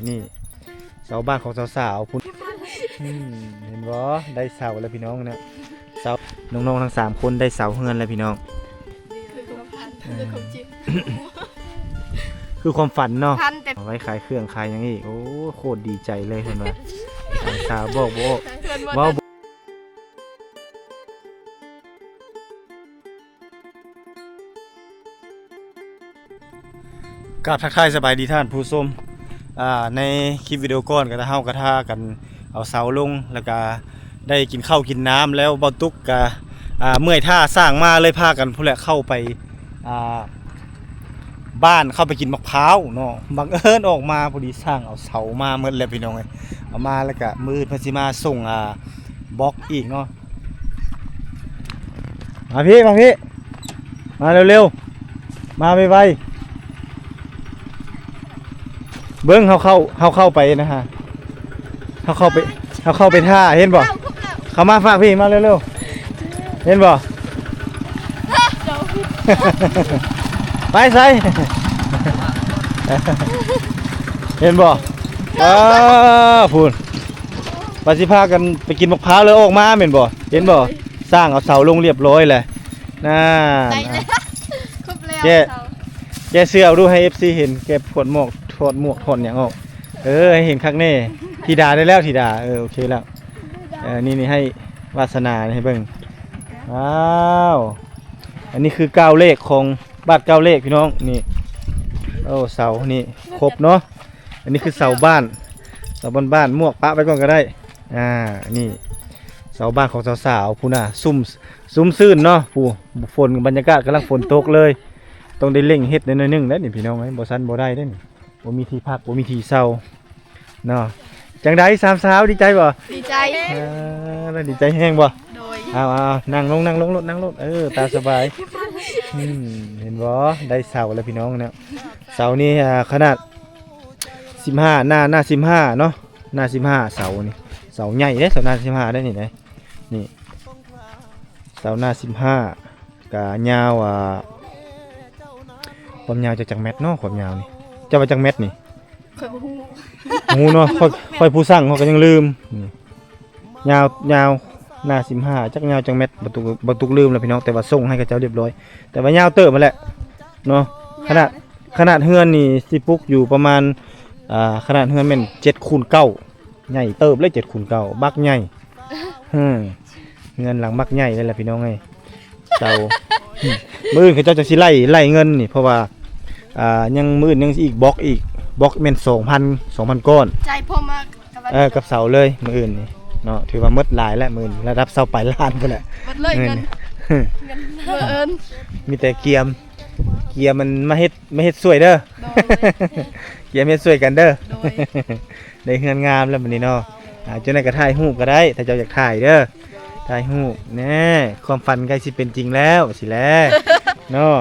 ນີ້ ເສົາບ້ານຂອງສາວໆພຸ້ນ. ອືມ ເຫັນບໍ່? ໄດ້ເສົາແລ້ວພີ່ນ້ອງນະ. ເສົາ ນ້ອງໆທັງສາມຄົນໄດ້ເສົາເຮືອນແລ້ວພີ່ນ້ອງ. ຄືຄວາມຝັນ ເອີ ຄືຄວາມຈິງ ຄືຄວາມຝັນເນາະ. ເອົາໄວ້ຂາຍເຄື່ອງຂາຍຫຍັງອີກ. ໂອ້ ໂຄດດີໃຈເລີຍເພິ່ນວ່າ. ຫຼານສາວບອກບໍ່ອອກ ເວົ້າບໍ່ ກາບທັກທາຍສະບາຍດີທ່ານຜູ້ຊົມ. ອ່າ ໃນຄລິບວິດີໂອກ່ອນກໍເຮົາກໍພາກັນເອົາເສົາລົງ ແລ້ວກໍໄດ້ກິນເຂົ້າກິນນ້ຳແລ້ວ ເບົາຕຸກກໍ ອ່າ ເມື່ອຍທ່າສ້າງມາ ເລີຍພາກັນພຸ້ນແຫຼະເຂົ້າໄປ ອ່າ ບ້ານ ເຂົ້າໄປກິນໝາກພ້າວເນາະ. ບັງເອີນອອກມາພໍດີຊ່າງເອົາເສົາມາໝົດແລ້ວພີ່ນ້ອງເອີຍ. ເອົາມາແລ້ວກະມື້ອື່ນເພິ່ນຊິມາສົ່ງ ອ່າ ບລັອກອີກເນາະ. ມາພີ້ ມາພີ້ ມາເລັວໆ ມາໄວໆ. ເບິ່ງເຮົາເຂົ້າ ເຮົາເຂົ້າໄປນະຮະ ເຮົາເຂົ້າໄປ ເຮົາເຂົ້າໄປຖ້າ ເຫັນບໍ່? ເຂົ້າມາຝາກພີ້ ມາເລັວໆ ເຫັນບໍ່? ໄປໃສ? ເຫັນບໍ່? ເອີ ພຸ້ນ ວ່າຊິພາກັນໄປກິນໝາກພ້າວ ແລ້ວອອກມາແມ່ນບໍ່? ເຫັນບໍ່? ຊ່າງເອົາເສົາລົງລຽບຮ້ອຍແລ້ວ ນັ້ນ ໄດ້ແລ້ວ ຄົບແລ້ວ ແກະ ເສົາ ແກະເສື້ອເອົາດູ ໃຫ້ເອັຟຊີເຫັນ. ແກະຖອດໝວກ ຖອດໝວກ ຖອດຫຍັງອອກ. ເອີ ໃຫ້ເຫັນຄັກແນ່. ທິດາໄດ້ແລ້ວ ທິດາ. ເອີ ໂອເຄແລ້ວ. ເອີ ນີ້ ນີ້ໃຫ້ວາດສະໜາໃຫ້ເບິ່ງ. ວ້າວ ອັນນີ້ຄືກ້າວເລກຂອງ ບາດກ້າວເລກພີ່ນ້ອງ. ນີ້ ໂອ້ ເສົານີ້ຄົບເນາະ. ອັນນີ້ຄືເສົາບ້ານ ເສົາບ້ານໆ ໝວກປະໄວ້ກ່ອນກໍໄດ້. ອ່າ ນີ້ເສົາບ້ານຂອງສາວໆ ພຸ້ນນະ ຊຸ່ມ ຊຸ່ມຊື່ນເນາະ. ຜູ້ ຝົນ ບັນຍາກາດກຳລັງຝົນຕົກເລີຍ. ຕ້ອງໄດ້ເລັ່ງເຮັດໜ້ອຍໜຶ່ງເດ້ນີ້ພີ່ນ້ອງເອີຍ ບໍ່ຊັ້ນບໍ່ໄດ້ເດ້ນີ້. ບໍ່ມີທີ່ພັກ ບໍ່ມີທີ່ເຊົາເນາະ. ຈັ່ງໃດສາມສາວ ດີໃຈບໍ່? ດີໃຈ ເອີ ດີໃຈແຮງບໍ່? ໂດຍ ເອົາໆ ນັ່ງລົງ ນັ່ງລົງໂລດ ນັ່ງໂລດ. ເອີ ຕາມສະບາຍ. ອືມ ເຫັນບໍ່? ໄດ້ເສົາແລ້ວພີ່ນ້ອງເນາະ. ເສົານີ້ ອ່າ ຂະໜາດສິບຫ້າ ໜ້າ ໜ້າສິບຫ້າເນາະ ໜ້າສິບຫ້າ. ເສົານີ້ ເສົາໃຫຍ່ເດ້ ເສົາໜ້າສິບຫ້າໄດ້ນີ້ເດ້. ນີ້ ເສົາໜ້າສິບຫ້າ ກະຍາວ ອ່າ ຄວາມຍາວຈັກ ຈັກແມັດເນາະ? ຄວາມຍາວນີ້ ເຈົ້າວ່າຈັກແມັດນີ້? ຂ້ອຍບໍ່ຮູ້ ບໍ່ຮູ້ເນາະ. ຂ້ອຍ ຂ້ອຍຜູ້ຊ່າງ ຂ້ອຍກໍຍັງລືມ. ນີ້ ຍາວ ຍາວໜ້າສິບຫ້າ ຈັກຍາວຈັກແມັດ ບໍ່ຕຸກ ບໍ່ຕຸກລືມແລ້ວພີ່ນ້ອງ. ແຕ່ວ່າສົ່ງໃຫ້ເຂົາເຈົ້າລຽບຮ້ອຍ ແຕ່ວ່າຍາວເຕີບຫັ້ນແຫຼະເນາະ. ຂະໜາດ ຂະໜາດເຮືອນນີ້ຊິປຸກຢູ່ປະມານ ອ່າ ຂະໜາດເຮືອນແມ່ນເຈັດຄູນເກົ້າ ໃຫຍ່ເຕີບເລີຍ ເຈັດຄູນເກົ້າ ບັກໃຫຍ່. ເອີ ເຮືອນຫຼັງບັກໃຫຍ່ເລີຍລະພີ່ນ້ອງເອີຍ. ເຈົ້າ ມື້ອື່ນເຂົາເຈົ້າຈະຊິໄລ່ ໄລ່ເງິນນີ້ ເພາະວ່າ ອ່າ ຍັງ ມື້ອື່ນຍັງຊິອີກບລັອກອີກ ບລັອກແມ່ນສອງພັນ ສອງພັນກ້ອນ ຈ່າຍພ້ອມມາກັບ ເອີ ກັບເສົາເລີຍມື້ອື່ນນີ້ເນາະ. ຖືວ່າໝົດຫຼາຍແລ້ວມື້ອື່ນ ລະດັບຊາວປາຍລ້ານພຸ້ນແຫຼະ ໝົດເລີຍເງິນ ເງິນ ມື້ອື່ນ ມີແຕ່ກຽມ ກຽມມັນມາເຮັດ ມາເຮັດຊ່ວຍເດີ. ໂດຍ ກຽມເຮັດຊ່ວຍກັນເດີ. ໂດຍ ໄດ້ເຮືອນງາມແລ້ວບັດນີ້ເນາະ. ອ່າ ຈັ່ງໃດກໍຖ່າຍຮູບກໍໄດ້ ຖ້າເຈົ້າຢາກຖ່າຍເດີ ຖ່າຍຮູບແນ່. ຄວາມຝັນໃກ້ຊິເປັນຈິງແລ້ວ ຊິແລເນາະ.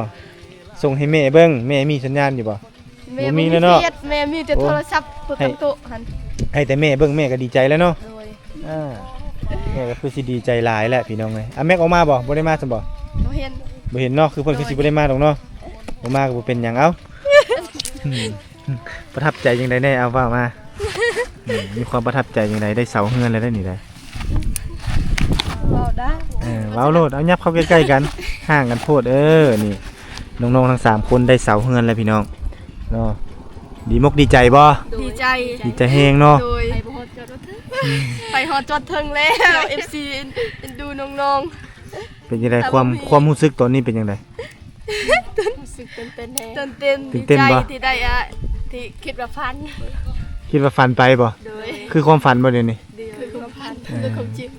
ສົ່ງໃຫ້ແມ່ເບິ່ງ ແມ່ມີສັນຍານຢູ່ບໍ່? ແມ່ບໍ່ມີແລ້ວເນາະ. ແມ່ມີແຕ່ໂທລະສັບປະຈຳໂຕະຫັ້ນ ໃຫ້ແຕ່ແມ່ເບິ່ງ ແມ່ກໍດີໃຈແລ້ວເນາະ. ໂດຍ ອ່າ ແມ່ກໍຄືຊິດີໃຈຫຼາຍແຫຼະພີ່ນ້ອງເອີຍ. ອາ ແມັກອອກມາບໍ່? ບໍ່ໄດ້ມາຊັ້ນບໍ່? ບໍ່ເຫັນ ບໍ່ເຫັນເນາະ. ຄືເພິ່ນຄືຊິບໍ່ໄດ້ມາດອກເນາະ. ບໍ່ມາກໍບໍ່ເປັນຫຍັງ. ເອົ້າ ອືມ ປະທັບໃຈຈັ່ງໃດແນ່? ເອົາ ເວົ້າມາ. ອືມ ມີຄວາມປະທັບໃຈຈັ່ງໃດ? ໄດ້ເສົາເຮືອນແລ້ວໄດ໋ນີ້ໄດ໋. ເວົ້າໄດ້ ເອີ ເວົ້າໂລດ. ເອົາ ຫຍັບເຂົ້າໃກ້ໆກັນ ຫ່າງກັນໂພດ. ເອີ ນີ້ ນ້ອງໆທັງສາມຄົນໄດ້ເສົາເຮືອນແລ້ວພີ່ນ້ອງເນາະ. ດີມົກດີໃຈບໍ່? ດີໃຈ ດີໃຈແຮງເນາະ. ໂດຍ ໄປຮອດຈອດເທິງແລ້ວ ເອັຟຊີ ເອັນ ເອັນດູນ້ອງໆ. ເປັນຈັ່ງໃດ ຄວາມ ຄວາມຮູ້ສຶກຕອນນີ້ເປັນຈັ່ງໃດ? ຮູ້ສຶກຕື່ນເຕັ້ນແຮງ ຕື່ນເຕັ້ນ ຕື່ນເຕັ້ນບໍ່? ດີໃຈທີ່ໄດ້ ອ່າ ທີ່ຄິດວ່າຝັນ ຄິດວ່າຝັນໄປບໍ່? ໂດຍ ຄືຄວາມຝັນບໍ່ດຽວນີ້? ຄືຄວາມຝັນ ເອີ ຄືຄວາມຈິງ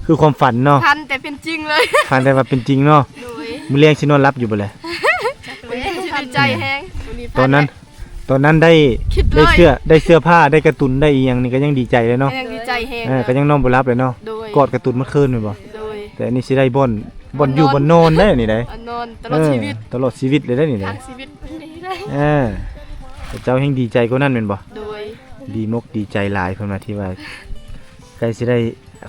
ຄືຄວາມຝັນເນາະ. ຝັນແຕ່ເປັນຈິງເລີຍ ຝັນແຕ່ວ່າເປັນຈິງເນາະ. ໂດຍ ມື້ແລງຊິນອນຫຼັບຢູ່ບໍ່ແລະ? ດີໃຈແຮງ ຕອນນັ້ນ ຕອນນັ້ນໄດ້ ໄດ້ເສື້ອ ໄດ້ເສື້ອຜ້າ ໄດ້ກາຕູນ ໄດ້ອີ່ຫຍັງນີ້ກໍຍັງດີໃຈເລີຍເນາະ. ກໍຍັງດີໃຈແຮງ ເອີ ກໍຍັງນອນບໍ່ຫຼັບເລີຍເນາະ. ໂດຍ ກອດກາຕູນໝົດຄືນແມ່ນບໍ່? ໂດຍ ແຕ່ອັນນີ້ຊິໄດ້ບ່ອນ ບ່ອນຢູ່ບ່ອນນອນໄດ້ນີ້ໄດ໋. ນອນຕະຫຼອດຊີວິດ ເອີ ຕະຫຼອດຊີວິດເລີຍໄດ໋ນີ້ໄດ໋. ເອີ ເຈົ້າແຮ່ງດີໃຈກວ່ານັ້ນແມ່ນບໍ່? ໂດຍ ດີມົກດີໃຈຫຼາຍ ເພິ່ນວ່າທີ່ວ່າໃກ້ຊິໄດ້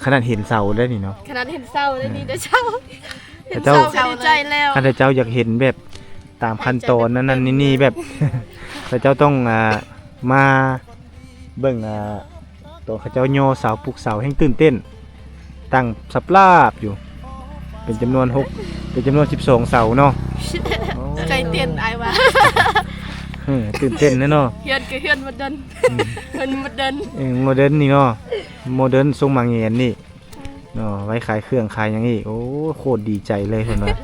ຂະໜາດເຫັນເສົາໄດ້ນີ້ເນາະ. ຂະໜາດເຫັນເສົາໄດ້ນີ້ ເອີ ເຈົ້າ ເຈົ້າ ເຈົ້າກໍດີໃຈແລ້ວ. ຄັນເຈົ້າຢາກເຫັນແບບຕາມຂັ້ນຕອນນັ້ນໆນີ້ໆ ແບບ ເຈົ້າຕ້ອງ ອ່າ ມາເບິ່ງ ອ່າ ຕອນເຂົາເຈົ້າຍໍເສົາ ປຸກເສົາ ແຮ່ງຕື່ນເຕັ້ນ ຕັ້ງສັບລາບຢູ່ ເປັນຈຳນວນຫົກ ເປັນຈຳນວນສິບສອງເສົາເນາະ. ໂອ້ ໃຈເຕັ້ນ ອ້າຍວ່າ. ເອີ ຕື່ນເຕັ້ນແດ່ເນາະ. ເຮືອນກໍເຮືອນໂມເດີນ ອືມ ເຮືອນໂມເດີນ ເອີ ໂມເດີນນີ້ເນາະ ໂມເດີນຊົງໝາແງນນີ້ເນາະ ໄວ້ຂາຍເຄື່ອງຂາຍຫຍັງອີກ. ໂອ້ ໂຄດດີໃຈເລີຍເພິ່ນວ່າ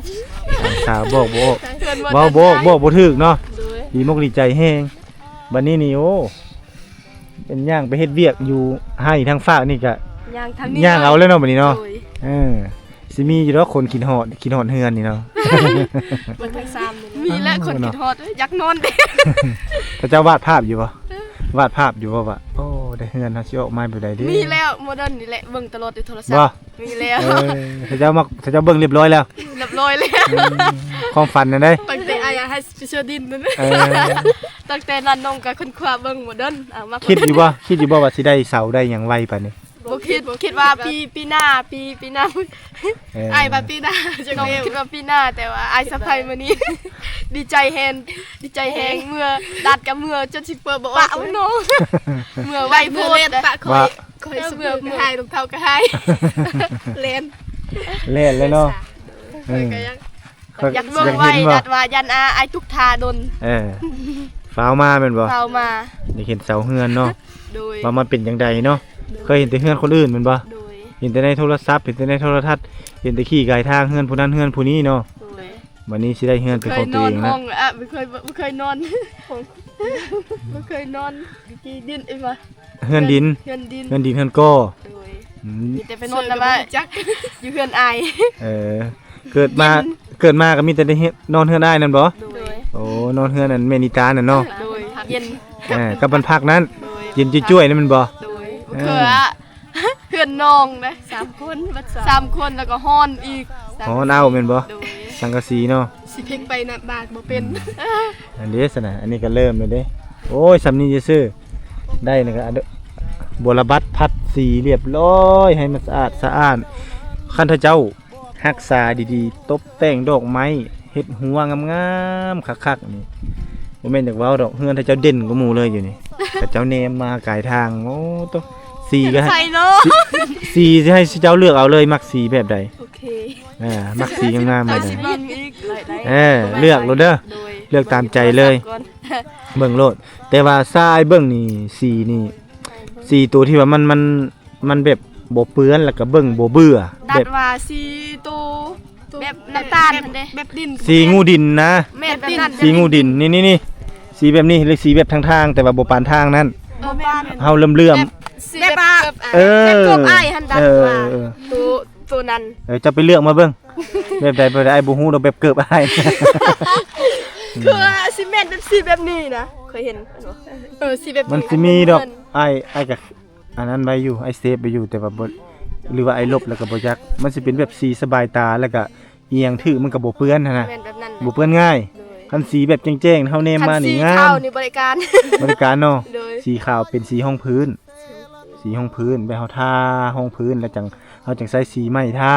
ທາງສາວບອກບໍ່ອອກ ເວົ້າບໍ່ອອກ ບອກບໍ່ຖືກເນາະ. ໂດຍ ດີມົກດີໃຈແຮງ. ບັດນີ້ນີ້ ໂອ້ ເປັນຍ່າງໄປເຮັດວຽກຢູ່ໄຮ່ທາງຟາກນີ້ກະ ຍ່າງທາງນີ້ ຍ່າງເອົາແລ້ວເນາະບັດນີ້ເນາະ. ໂດຍ ເອີ ຊິມີຢູ່ດອກຄົນຄິດຮອດ ຄິດຮອດເຮືອນນີ້ເນາະ. ເບິ່ງທາງຊາມນີ້ ມີແຫຼະຄົນຄິດຮອດ ເອີ ຢາກນອນເດ້. ເຂົາເຈົ້າວາດພາບຢູ່ບໍ່? ວາດພາບຢູ່ບໍ່ວ່າ ໂອ້ ໄດ້ເຮືອນເຮົາຊິອອກມາແບບໃດເດ້? ມີແລ້ວ ໂມເດີນນີ້ແຫຼະ ເບິ່ງຕະຫຼອດຢູ່ໂທລະສັບ. ມີແລ້ວ ເອີ ເຂົາເຈົ້າມັກ ເຂົາເຈົ້າເບິ່ງລຽບຮ້ອຍແລ້ວ. ລຽບຮ້ອຍແລ້ວ. ອືມ ຄວາມຝັນນັ້ນເດ້ ຕັ້ງແຕ່ອາຍໃຫ້ໄປເຊື່ອດິນນັ້ນ. ເອີ ຕັ້ງແຕ່ນັ້ນນ້ອງກໍຄົ້ນຄວ້າເບິ່ງໂມເດີນ ເອົາມາ ຄິດຢູ່ບໍ່ ຄິດຢູ່ບໍ່ວ່າຊິໄດ້ເສົາໄດ້ຫຍັງໄວປານນີ້? ບໍ່ຄິດ ຄິດວ່າປີ ປີໜ້າ ປີ ປີໜ້າ. ເອີ ອ້າຍວ່າປີໜ້າ ນ້ອງຄິດວ່າປີໜ້າ ແຕ່ວ່າອ້າຍສະໄພມື້ນີ້ ດີໃຈແຮງ ດີໃຈແຮງ. ເມື່ອດາດກໍເມື່ອ ຈົນຊິເປີດບໍ່ອອກເລີຍ ເມື່ອໄວໂພດ. ປະຂ້ອຍ ຂ້ອຍ ເມື່ອ ເມື່ອຫາຍ ລອງເທົ້າກໍຫາຍ ແລ່ນ ແລ່ນແລ້ວເນາະ. ເອີ ຂ້ອຍກໍຢາກ ຢາກເບິ່ງໄວ ຢ້ານວ່າຢ້ານອາ ອ້າຍຕຸກຖ້າດົນ. ເອີ ຟ້າວມາແມ່ນບໍ່? ຟ້າວມາ ຢາກເຫັນເສົາເຮືອນເນາະ. ໂດຍ ວ່າມັນເປັນຈັ່ງໃດເນາະ. ໂດຍ ເຄີຍເຫັນແຕ່ເຮືອນຄົນອື່ນແມ່ນບໍ່? ໂດຍ ເຫັນແຕ່ໃນໂທລະສັບ ເຫັນແຕ່ໃນໂທລະທັດ ເຫັນແຕ່ຂີ້ກາຍທາງ ເຮືອນຜູ້ນັ້ນເຮືອນຜູ້ນີ້ເນາະ. ໂດຍ ບັດນີ້ຊິໄດ້ເຮືອນເປັນຂອງຕົວເອງແລ້ວ. ບໍ່ເຄີຍນອນຫ້ອງ ອ່ະ ບໍ່ເຄີຍ ບໍ່ເຄີຍນອນຫ້ອງ ບໍ່ເຄີຍນອນທີ່ດິນ ເອີ ວ່າ ເຮືອນດິນ ເຮືອນ ເຮືອນດິນ ເຮືອນດິນເຮືອນກໍ. ໂດຍ ອືມ ມີແຕ່ໄປນອນນຳອ້າຍ ຢູ່ເຮືອນອ້າຍ. ເອີ ເກີດມາ ເກີດມາກໍມີແຕ່ໄດ້ນອນເຮືອນອ້າຍນັ້ນບໍ່? ໂດຍ ໂອ້ ນອນເຮືອນນັ້ນແມ່ນິຕານັ້ນເນາະ. ໂດຍ ເຢັນ ເອີ ກັບບ້ານພັກນັ້ນ. ໂດຍ ເຢັນຈ້ວຍໆນັ້ນແມ່ນບໍ່? ໂດຍ ເອີ ເຄືອ ເຮືອນນ້ອງເດ້ ສາມຄົນ ເບິດສາມ ສາມຄົນ ແລ້ວກໍຮ້ອນອີກ ຮ້ອນເອົ້າແມ່ນບໍ່? ໂດຍ ສັງກະສີເນາະ. ຊິພິກໄປນະບາກບໍ່ເປັນ. ອືມ ອັນເດ້ຊັ້ນນະ ອັນນີ້ກໍເລີ່ມແລ້ວເດ້. ໂອ້ຍ ສ່ຳນີ້ຊື່ໆ ໄດ້ນະ ກໍອັນ ບົວລະບັດ ພັດສີລຽບຮ້ອຍ ໃຫ້ມັນສະອາດສະອ້ານ. ຄັນຖ້າເຈົ້າຮັກສາດີໆ ຕົບແຕ່ງດອກໄມ້ ເຮັດຮົ້ວງາມໆ ຄັກໆ ນີ້ ບໍ່ແມ່ນຢາກເວົ້າດອກ ເຮືອນຖ້າເຈົ້າເດັ່ນກວ່າໝູ່ເລີຍຢູ່ນີ້. ຖ້າເຈົ້າແນມມາກາຍທາງ ໂອ້ໂຕ ສີກໍໃສ່ເນາະ ສີ ສີຊິໃຫ້ເຈົ້າເລືອກເອົາເລີຍ ມັກສີແບບໃດ. ໂອເຄ ອ່າ ມັກສີງາມໆ ແບບໃດ. ເອີ ເລືອກໂລດເດີ ໂດຍ ເລືອກຕາມໃຈເລີຍ ເບິ່ງໂລດ. ແຕ່ວ່າຊາຍເບິ່ງນີ້ ສີນີ້ ສີໂຕທີ່ວ່າມັນ ມັນ ມັນແບບບໍ່ເປື້ອນ ແລ້ວກໍເບິ່ງບໍ່ເບື່ອ ແບບວ່າສີໂຕ ແບບນ້ຳຕານຫັ້ນເດ້ ແບບດິນ ສີງູດິນນະ. ແມ່ນ ແບບນັ້ນ ສີງູດິນ ນີ້ໆໆ ສີແບບນີ້ ຫຼື ສີແບບທາງໆ ແຕ່ວ່າບໍ່ປານທາງນັ້ນ. ເອີ ບໍ່ປານ ເຮົາເຫຼື້ອມໆ ແບບ ແບບວ່າ ເອີ ແບບເກີບອ້າຍຫັ້ນດາ ເອີ ໂຕ ໂຕນັ້ນ. ເອີ ເຈົ້າໄປເລືອກມາເບິ່ງ ແບບໃດ ແບບໃດ ອ້າຍບໍ່ຮູ້ດອກ ແບບເກີບອ້າຍ. ຄືວ່າຊິແມ່ນແບບສີແບບນີ້ນະ ເຄີຍເຫັນ. ເອີ ສີແບບນີ້ ມັນຊິມີດອກ ອ້າຍ ອ້າຍກໍ ອັນນັ້ນໄວ້ຢູ່ ອ້າຍເຊບໄວ້ຢູ່ ແຕ່ວ່າບໍ່ ຫຼືວ່າອ້າຍລົບແລ້ວກໍບໍ່ຈັກ. ມັນຊິເປັນແບບສີສະບາຍຕາ ແລ້ວກໍອີ່ຫຍັງຖືມັນກໍບໍ່ເປື້ອນຫັ້ນນະ. ແມ່ນແບບນັ້ນແຫຼະ ບໍ່ເປື້ອນງ່າຍ. ໂດຍ ຄັນສີແບບແຈ້ງໆ ເຮົາແນມມານີ້ງາມ ຄັນສີຂາວນີ້ບໍລິການ ບໍລິການເນາະ. ໂດຍ ສີຂາວເປັນສີຮອງພື້ນ ສີຮອງພື້ນ ແບບເຮົາທາຮອງພື້ນ ແລ້ວຈັ່ງ ເຮົາຈັ່ງໃຊ້ສີໄມ້ທາ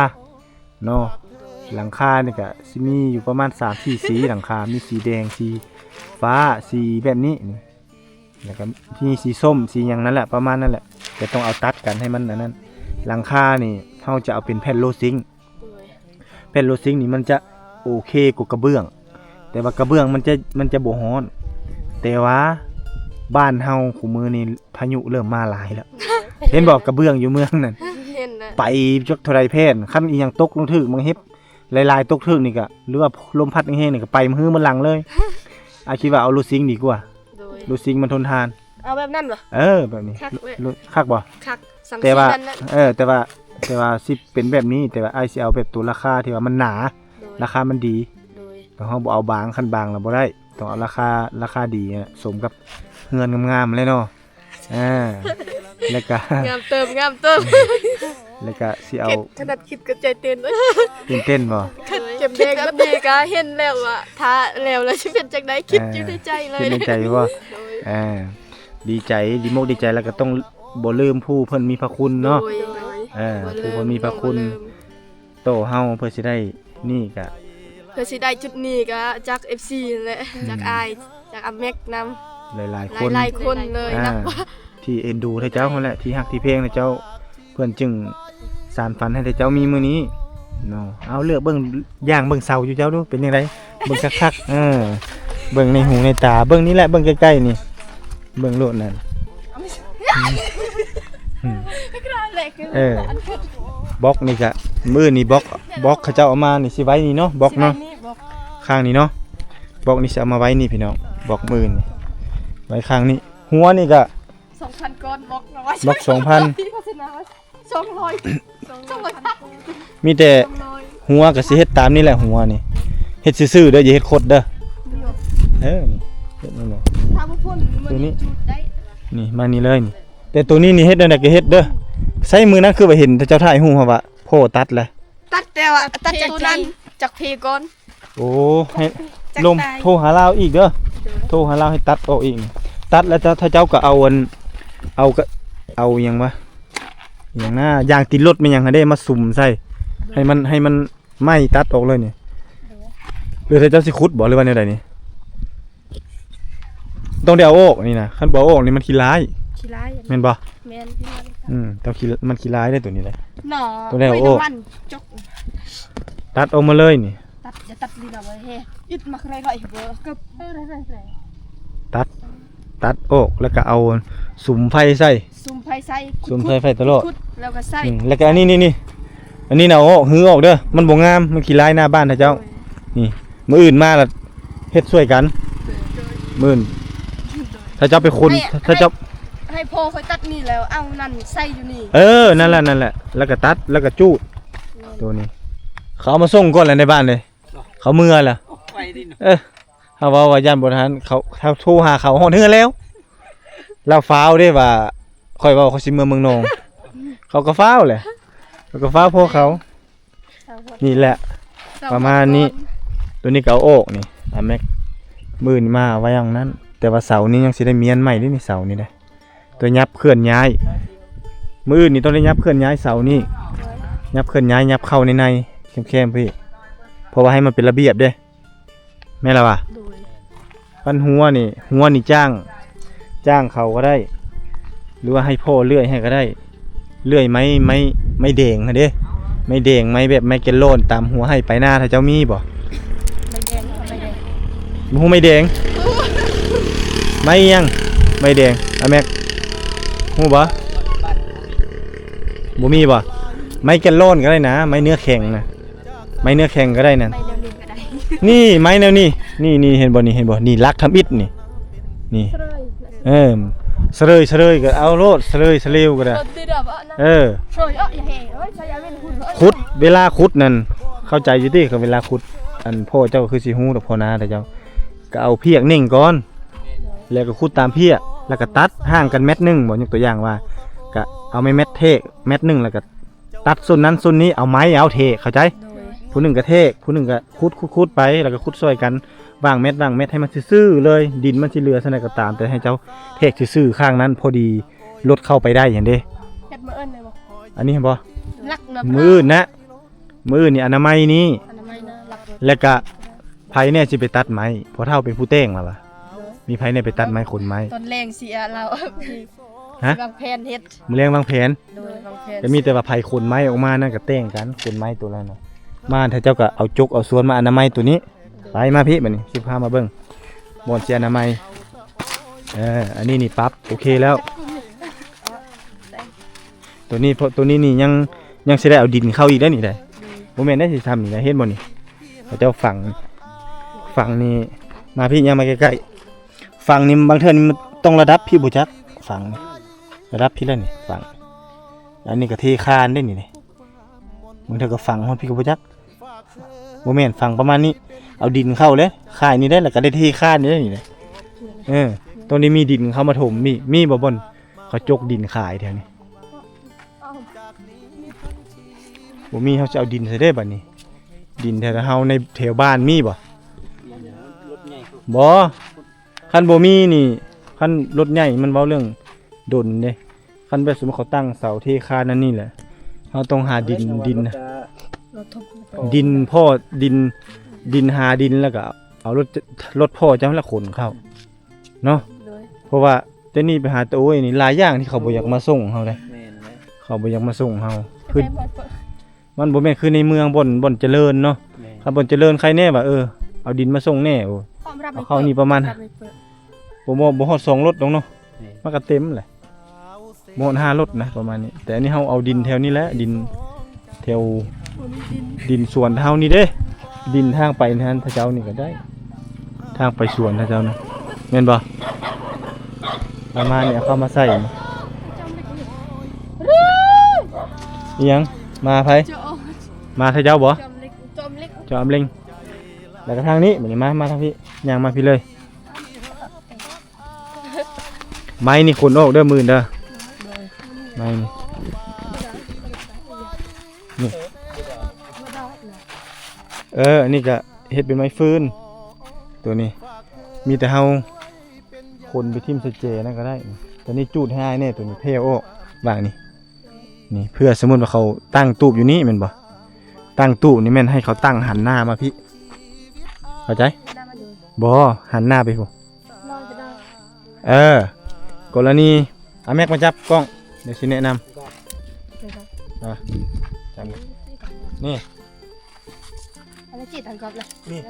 ເນາະ. ໂດຍ ຫຼັງຄານີ້ກໍຊິມີຢູ່ປະມານສາມສີ່ສີ ຫຼັງຄາ ມີສີແດງ ສີຟ້າ ສີແບບນີ້ນີ້ ແລ້ວກໍມີສີສົ້ມ ສີຫຍັງນັ້ນແຫຼະ ປະມານນັ້ນແຫຼະ ແຕ່ຕ້ອງເອົາຕັດກັນໃຫ້ມັນອັນນັ້ນ. ຫຼັງຄານີ້ເຮົາຈະເອົາເປັນແຜ່ນໂລຊິງ. ໂດຍ ແຜ່ນໂລຊິງນີ້ມັນຈະໂອເຄກວ່າກະເບື້ອງ ແຕ່ວ່າກະເບື້ອງມັນຈະ ມັນຈະບໍ່ຮ້ອນ. ແຕ່ວ່າບ້ານເຮົາຄູ່ມື້ນີ້ພາຍຸເລີ່ມມາຫຼາຍແລ້ວ ເຫັນບໍ່? ກະເບື້ອງຢູ່ເມືອງນັ້ນ ເຫັນນະ ໄປຈັກເທົ່າໃດແຜ່ນ ຄັນອີ່ຫຍັງຕົກລົງຖືກ ມັນເຫັບ ຫຼາຍໆຕົກຖືກນີ້ກະ ຫຼືວ່າລົມພັດແຮງໆນີ້ກະໄປມື້ມື້ຫຼັງເລີຍ. ອ້າຍຄິດວ່າເອົາໂລຊິງດີກວ່າ. ໂດຍ ໂລຊິງມັນທົນທານ. ເອົາແບບນັ້ນບໍ່? ເອີ ແບບນີ້ ຄັກເວີຍ ຄັກບໍ່? ຄັກ ແຕ່ວ່າ ເອີ ແຕ່ວ່າ ແຕ່ວ່າຊິເປັນແບບນີ້ ແຕ່ວ່າອ້າຍຊິເອົາແບບຕົວລາຄາທີ່ວ່າມັນໜາ ໂດຍ ລາຄາມັນດີ. ໂດຍ ແຕ່ເຮົາບໍ່ເອົາບາງ ຄັນບາງລະບໍ່ໄດ້ ຕ້ອງເອົາລາຄາ ລາຄາດີ ສົມກັບເຮືອນງາມໆແຫຼະເນາະ. ອ່າ ແລ້ວກະ ງາມເຕີມ ງາມເຕີມ ແລ້ວກະຊິເອົາ ເກັບ ຂະໜາດຄິດກໍໃຈເຕັ້ນ ຕື່ນເຕັ້ນບໍ່? ເກັບແບບນີ້ກໍເຫັນແລ້ວວ່າ ຖ້າແລ້ວ ແລ້ວຊິເປັນຈັ່ງໃດ ຄິດຢູ່ໃນໃຈເລີຍ ຄິດໃນໃຈບໍ່? ໂດຍ ອ່າ ດີໃຈ ດີມົກດີໃຈ ແລ້ວກໍຕ້ອງບໍ່ລືມຜູ້ເພິ່ນມີພະຄຸນເນາະ. ໂດຍ ອ່າ ຜູ້ເພິ່ນມີພະຄຸນ ບໍ່ລືມ ຕໍ່ເຮົາ ເພື່ອຊິໄດ້ນີ້ກະ ເພື່ອຊິໄດ້ຈຸດນີ້ກະຈາກເອັຟຊີນັ້ນແຫຼະ ອືມ ຈາກອ້າຍ ຈາກອາແມັກນຳ. ຫຼາຍໆຄົນ ຫຼາຍໆຄົນເລີຍ ອ່າ ນຳ ທີ່ເອັນດູເຈົ້າຫັ້ນແຫຼະ ທີ່ຮັກທີ່ແພງເຈົ້າ ເພິ່ນຈຶ່ງສານຝັນໃຫ້ເຈົ້າມີມື້ນີ້ເນາະ. ເອົາ ເລືອກເບິ່ງ ຍ່າງເບິ່ງເສົາຢູ່ເຈົ້າດູ ເປັນຈັ່ງໃດ? ເບິ່ງຄັກໆ ເອີ ເບິ່ງໃນຫູໃນຕາ ເບິ່ງນີ້ແຫຼະ ເບິ່ງໃກ້ໆນີ້ ເບິ່ງໂລດນັ້ນ ອືມ ເອີ ບລັອກນີ້ກະ ມື້ນີ້ບລັອກ ບລັອກເຂົາເຈົ້າເອົາມານີ້ຊິໄວ້ນີ້ເນາະ ບລັອກເນາະ ຂ້າງນີ້ເນາະ ບລັອກນີ້ຊິເອົາມາໄວ້ນີ້ພີ່ນ້ອງ ບລັອກມື້ນີ້ໄວ້ຂ້າງນີ້ ຫົວນີ້ກະ ສອງພັນກ້ອນ ບລັອກ ບລັອກສອງພັນ ສອງຮ້ອຍ ສອງຮ້ອຍ ມີແຕ່ຫົວກໍຊິເຮັດຕາມນີ້ແຫຼະ ຫົວນີ້ ເຮັດຊື່ໆເດີ ຢ່າເຮັດຄົດເດີ ເອີ ນີ້ ເຮັດນີ້ແຫຼະ ຖ້າບໍ່ພົ້ນ ຕົວນີ້ ນີ້ ມານີ້ເລີຍນີ້ ແຕ່ຕົວນີ້ນີ້ເຮັດແນວໃດກໍເຮັດເດີ ໃຊ້ມື້ນັ້ນຄືວ່າເຫັນເຈົ້າຖ່າຍຮູບເຮົາວ່າ ພໍຕັດແຫຼະ ຕັດແຕ່ວ່າຕັດຈາກຕົວນັ້ນ ຈັກເພກ່ອນ ໂອ້ ໃຫ້ລົມ ຈັກຕາຍ ໂທຫາລາວອີກເດີ ໂທຫາລາວໃຫ້ຕັດອອກອີກ ຕັດແລ້ວເຈົ້າ ຖ້າເຈົ້າກໍເອົາອັນ ເອົາກະ ເອົາຫຍັງວະ ຫຍັງນາ ຢາງຕີນລົດແມ່ນຫຍັງຫັ້ນເດ້ ມາສຸມໃສ່ ໃຫ້ມັນ ໃຫ້ມັນໄມ້ຕັດອອກເລີຍນີ້ ຫຼືຖ້າເຈົ້າຊິຂຸດບໍ່ ຫຼືວ່າແນວໃດນີ້? ຕ້ອງໄດ້ເອົາອອກນີ້ນະ ຄັນບໍ່ເອົາອອກນີ້ມັນຂີ້ຮ້າຍ ຂີ້ຮ້າຍ ແມ່ນບໍ່? ແມ່ນ ອືມ ຕ້ອງຂີ້ ມັນຂີ້ຮ້າຍເດ້ຕົວນີ້ເດ້ ໜໍ ຕ້ອງໄດ້ເອົາອອກ ໂອ້ຍ ນ້ຳມັນຈົກ ຕັດອອກມາເລີຍນີ້ ຕັດ ຢ່າຕັດລີນະເວີຍ ເຮັດ ອິດມາໃຄ່ໄດ້ເບິ່ງ ເກີບ ຕັດ ຕັດອອກ ແລ້ວກໍເອົາສຸມໄຟໃສ່ ສຸມໄຟໃສ່ ສຸມໃສ່ໄຟຕະຫຼອດ ຂຸດ ແລ້ວກໍໃສ່ ອືມ ແລ້ວກໍອັນນີ້ ນີ້ ນີ້ ອັນນີ້ນະ ເອົາອອກ ຮື້ອອກເດີ ມັນບໍ່ງາມ ມັນຂີ້ຮ້າຍໜ້າບ້ານເຂົາເຈົ້າ ໂດຍ ນີ້ ມື້ອື່ນມາລະເຮັດຊ່ວຍກັນ ໂດຍ ມື້ອື່ນ ໂດຍ ຖ້າເຈົ້າໄປຂຸດ ໃຫ້ ຖ້າເຈົ້າ ໃຫ້ ໃຫ້ພໍ່ຂ້ອຍຕັດນີ້ແລ້ວເອົານັ້ນໃສ່ຢູ່ນີ້ ເອີ ນັ້ນແຫຼະ ນັ້ນແຫຼະ ແລ້ວກໍຕັດ ແລ້ວກໍຈູດ ແມ່ນ ໂຕນີ້ ເຂົາເອົາມາສົ່ງກ່ອນແຫຼະໃນບ້ານເດ້ ເຂົາເມືອແລ້ວ ໄວດີເນາະ ເອີ ເຮົາເວົ້າວ່າຢ້ານບໍ່ທັນ ເຂົາ ເຮົາໂທຫາເຂົາຮອດເຮືອນແລ້ວ ລາວຟ້າວເດ້ວ່າ ຂ້ອຍເວົ້າຂ້ອຍຊິເມືອເມືອງນອງ ເຂົາກໍຟ້າວແຫຼະ ເຂົາກໍຟ້າວພໍເຂົາ ນີ້ແຫຼະ ປະມານນີ້ ຕົວນີ້ກໍເອົາອອກນີ້ ອາແມັກ ມື້ອື່ນມາໄວ້ຫວ່າງນັ້ນ ແຕ່ວ່າເສົານີ້ຍັງຊິໄດ້ມ້ຽນໃໝ່ເດ້ນີ້ ເສົານີ້ເດ້ ຕົວຫຍັບເຄື່ອນຍ້າຍ ມື້ອື່ນນີ້ຕ້ອງໄດ້ຫຍັບເຄື່ອນຍ້າຍເສົານີ້ ຫຍັບເຄື່ອນຍ້າຍ ຫຍັບເຂົ້າໃນໆ ແຄມໆ ພີ້ ເພາະວ່າໃຫ້ມັນເປັນລະບຽບເດ້ ແມ່ນລະວະ? ໂດຍ ຄັນຫົວນີ້ ຫົວນີ້ຈ້າງ ຈ້າງເຂົາກໍໄດ້ ຫຼືວ່າໃຫ້ພໍ່ເລື່ອຍໃຫ້ກໍໄດ້ ເລື່ອຍໄມ້ ໄມ້ ໄມ້ແດງຫັ້ນເດ້ ໄມ້ແດງ ໄມ້ແບບໄມ້ແກນລອນຕາມຫົວໄຮ່ປາຍນາ ຖ້າເຈົ້າມີບໍ່? ໄມ້ແດງ ໄມ້ແດງ ບໍ່ຮູ້ໄມ້ແດງ ໄມ້ຫຍັງ? ໄມ້ແດງ ອາແມັກ ຮູ້ບໍ່? ບໍ່ມີບໍ່? ໄມ້ແກນລອນກໍໄດ້ນະ ໄມ້ເນື້ອແຂງນະ ໄມ້ເນື້ອແຂງກໍໄດ້ນັ້ນ ໄມ້ແນວນີ້ກໍໄດ້ ນີ້ ໄມ້ແນວນີ້ ນີ້ ນີ້ ເຫັນບໍ່? ນີ້ ເຫັນບໍ່? ນີ້ຫຼັກທຳອິດນີ້ ນີ້ ເອີ ສະເລີຍ ສະເລີຍກໍເອົາໂລດ ສະເລີຍ ສະເລວກໍໄດ້ ເອີ ຂຸດ ເວລາຂຸດນັ້ນ ເຂົ້າໃຈຢູ່ຕິ? ເວລາຂຸດ ອັນພໍ່ເຈົ້າຄືຊິຮູ້ດອກ ພໍ່ນາແຕ່ເຈົ້າ ກໍເອົາພຽກເໜັງກ່ອນ ແລ້ວກໍຂຸດຕາມພຽກ ແລ້ວກໍຕັດຫ່າງກັນແມັດໜຶ່ງບໍ ຍົກຕົວຢ່າງວ່າ ກໍເອົາໄມ້ແມັດແທກແມັດໜຶ່ງ ແລ້ວກໍ ຕັດສົ້ນນັ້ນສົ້ນນີ້ ເອົາໄມ້ເອົາແທກ ເຂົ້າໃຈ? ໂດຍ ຜູ້ໜຶ່ງກະແທກ ຜູ້ໜຶ່ງກະຂຸດ ຂຸດ ຂຸດໄປ ແລ້ວກະຂຸດຊ່ອຍກັນ ວາງແມັດ ວາງແມັດໃຫ້ມັນຊື່ໆເລີຍ ດິນມັນຊິເຫຼືອສ່ຳໃດກໍຕາມ ແຕ່ໃຫ້ເຈົ້າແທກຊື່ໆ ຂ້າງນັ້ນພໍດີລົດເຂົ້າໄປໄດ້ຫັ້ນເດ້ ເຮັດມື້ອື່ນໄດ້ບໍ່? ອັນນີ້ຫັ້ນບໍ່? ຫຼັກນະ ມື້ອື່ນນະ ມື້ອື່ນນີ້ອະນາໄມນີ້ ອະນາໄມນະ ຫຼັກລົດ ແລ້ວກະໃຜແດ່ຊິໄປຕັດໄມ້? ພໍ່ເຖົ້າເປັນຜູ້ແຕ່ງລະວະ ໂດຍ ມີໃຜແດ່ໄປຕັດໄມ້ ຂົນໄມ້? ຕອນແລງຊິ ອາ ລາວ ຮະ? ວາງແຜນເຮັດ ມື້ແລງວາງແຜນ ໂດຍ ວາງແຜນ ກໍມີແຕ່ວ່າໃຜຂົນໄມ້ອອກມານັ້ນກໍແຕ່ງກັນ ຂົນໄມ້ໂຕນັ້ນນະ ມາ ຖ້າເຈົ້າກໍເອົາຈົກເອົາຊວນມາອະນາໄມໂຕນີ້ ໄປ ມາພີ້ ບາດນີ້ຊິພາມາເບິ່ງ ບ່ອນຊິອະນາໄມ ເອີ ອັນນີ້ນີ້ປັບໂອເຄແລ້ວ ໂຕນີ້ ໂຕນີ້ນີ້ຍັງ ຍັງຊິໄດ້ເອົາດິນເຂົ້າອີກໄດ໋ນີ້ໄດ໋ ບໍ່ແມ່ນໄດ້ຊິທຳນີ້ໄດ໋ ເຫັນບໍ່ນີ້ ເຂົາເຈົ້າຝັງ ຝັງນີ້ ມາພີ້ ຍ່າງມາໃກ້ໆ ຝັ່ງນີ້ບາງເທື່ອນີ້ມັນຕ້ອງລະດັບພີ້ບໍ່ຈັກ ຝັ່ງນີ້ລະດັບພີ້ແລ້ວນີ້ ຝັ່ງ ອັນນີ້ກໍເທຄານເດ້ນີ້ ບາງເທື່ອກໍຝັງຮອດພີ້ກໍບໍ່ຈັກ ບໍ່ແມ່ນ ຝັງປະມານນີ້ ເອົາດິນເຂົ້າເດ້ ຄ້າຍນີ້ເດ້ ແລ້ວກໍໄດ້ເທຄານນີ້ເດ້ນີ້ ເອີ ຕ້ອງໄດ້ມີດິນເຂົ້າມາຖົມອີກ ມີບໍ່ບ່ອນເຂົາຈົກດິນຂາຍແຖວນີ້? ບໍ່ມີ ເຮົາຊິເອົາດິນໃສເດ້ບາດນີ້ ດິນແຖວເຮົາໃນແຖວບ້ານມີບໍ່? ບໍ່ ຄັນບໍ່ມີນີ້ ຄັນລົດໃຫຍ່ມັນເວົ້າເລື່ອງດົນເດ້ ຄັນແບບສົມມຸດເຂົາຕັ້ງເສົາເທຄານອັນນີ້ແຫຼະ ເຮົາຕ້ອງຫາດິນ ດິນ ດິນພໍ້ ດິນ ດິນ ຫາດິນ ແລ້ວກໍເອົາລົດ ລົດພໍ່ເຈົ້າຫັ້ນລະຂົນເຂົ້າເນາະ ໂດຍ ພາະວ່າແຕ່ນີ້ໄປຫາຕາໂອ້ຍນີ້ ຫຼາຍຢ່າງທີ່ເຂົາບໍ່ຢາກມາສົ່ງເຮົາເດ້. ແມ່ນແຫຼະ ເຂົາບໍ່ຢາກມາສົ່ງເຮົາ. ຄື ມັນບໍ່ແມ່ນຄືໃນເມືອງ ບ່ອນ ບ່ອນຈະເລີນເນາະ. ແມ່ນ ຄັນບ່ອນຈະເລີນໃຄແນ່ວ່າ ເອີ ເອົາດິນມາສົ່ງແນ່. ໂອ້ ເອົາເຂົ້ານີ້ປະມານ ບໍ່ ບໍ່ ບໍ່ຮອດສອງລົດດອກເນາະ. ແມ່ນ ມັນກໍເຕັມແຫຼະ ບໍ່ຮອດຫ້າລົດນະ ປະມານນີ້. ແຕ່ອັນນີ້ເຮົາເອົາດິນແຖວນີ້ແຫຼະ ດິນແຖວ ດິນສວນເຮົານີ້ເດ້. ດິນທາງໄປຫັ້ນ ເຂົາເຈົ້ານີ້ກໍໄດ້ ທາງໄປສວນເຂົາເຈົ້ານະ ແມ່ນບໍ່? ປະມານນີ້ ເອົາເຂົ້າມາໃສ່. ອີຫຍັງ? ມາໃຜ? ມາເຂົາເຈົ້າບໍ່? ຈອມເລັກ ຈອມເລັກ ຈອມເລັງ. ແລ້ວກໍທາງນີ້ ບັດນີ້ມາ ມາທາງພີ້ ຍ່າງມາພີ້ເລີຍ. ໄມ້ນີ້ຂົນອອກເດີມື້ອື່ນເດີ. ໂດຍ ໄມ້ນີ້ ນີ້ ເອີ ອັນນີ້ກະເຮັດເປັນໄມ້ຟືນ. ໂຕນີ້ມີແຕ່ເຮົາຂົນໄປຖິ້ມໃສ່ເຈນັ້ນກໍໄດ້. ໂຕນີ້ຈູດໃຫ້ອ້າຍແດ່ ໂຕນີ້ແຜ່ອອກຫວ່າງນີ້. ນີ້ ເພື່ອສົມມຸດວ່າເຂົາຕັ້ງຕູບຢູ່ນີ້ແມ່ນບໍ່? ຕັ້ງຕູບນີ້ແມ່ນໃຫ້ເຂົາຕັ້ງຫັນໜ້າມາພີ້ ເຂົ້າໃຈ? ບໍ່ ຫັນໜ້າໄປພຸ້ນ. ເອີ ກໍລະນີ ອາ ແມັກມາຈັບກ້ອງ ດຽວຊິແນະນຳ. ອ່ະ ຈັບນີ້ ອັນນີ້ຈີດທາງກອບລະ ນີ້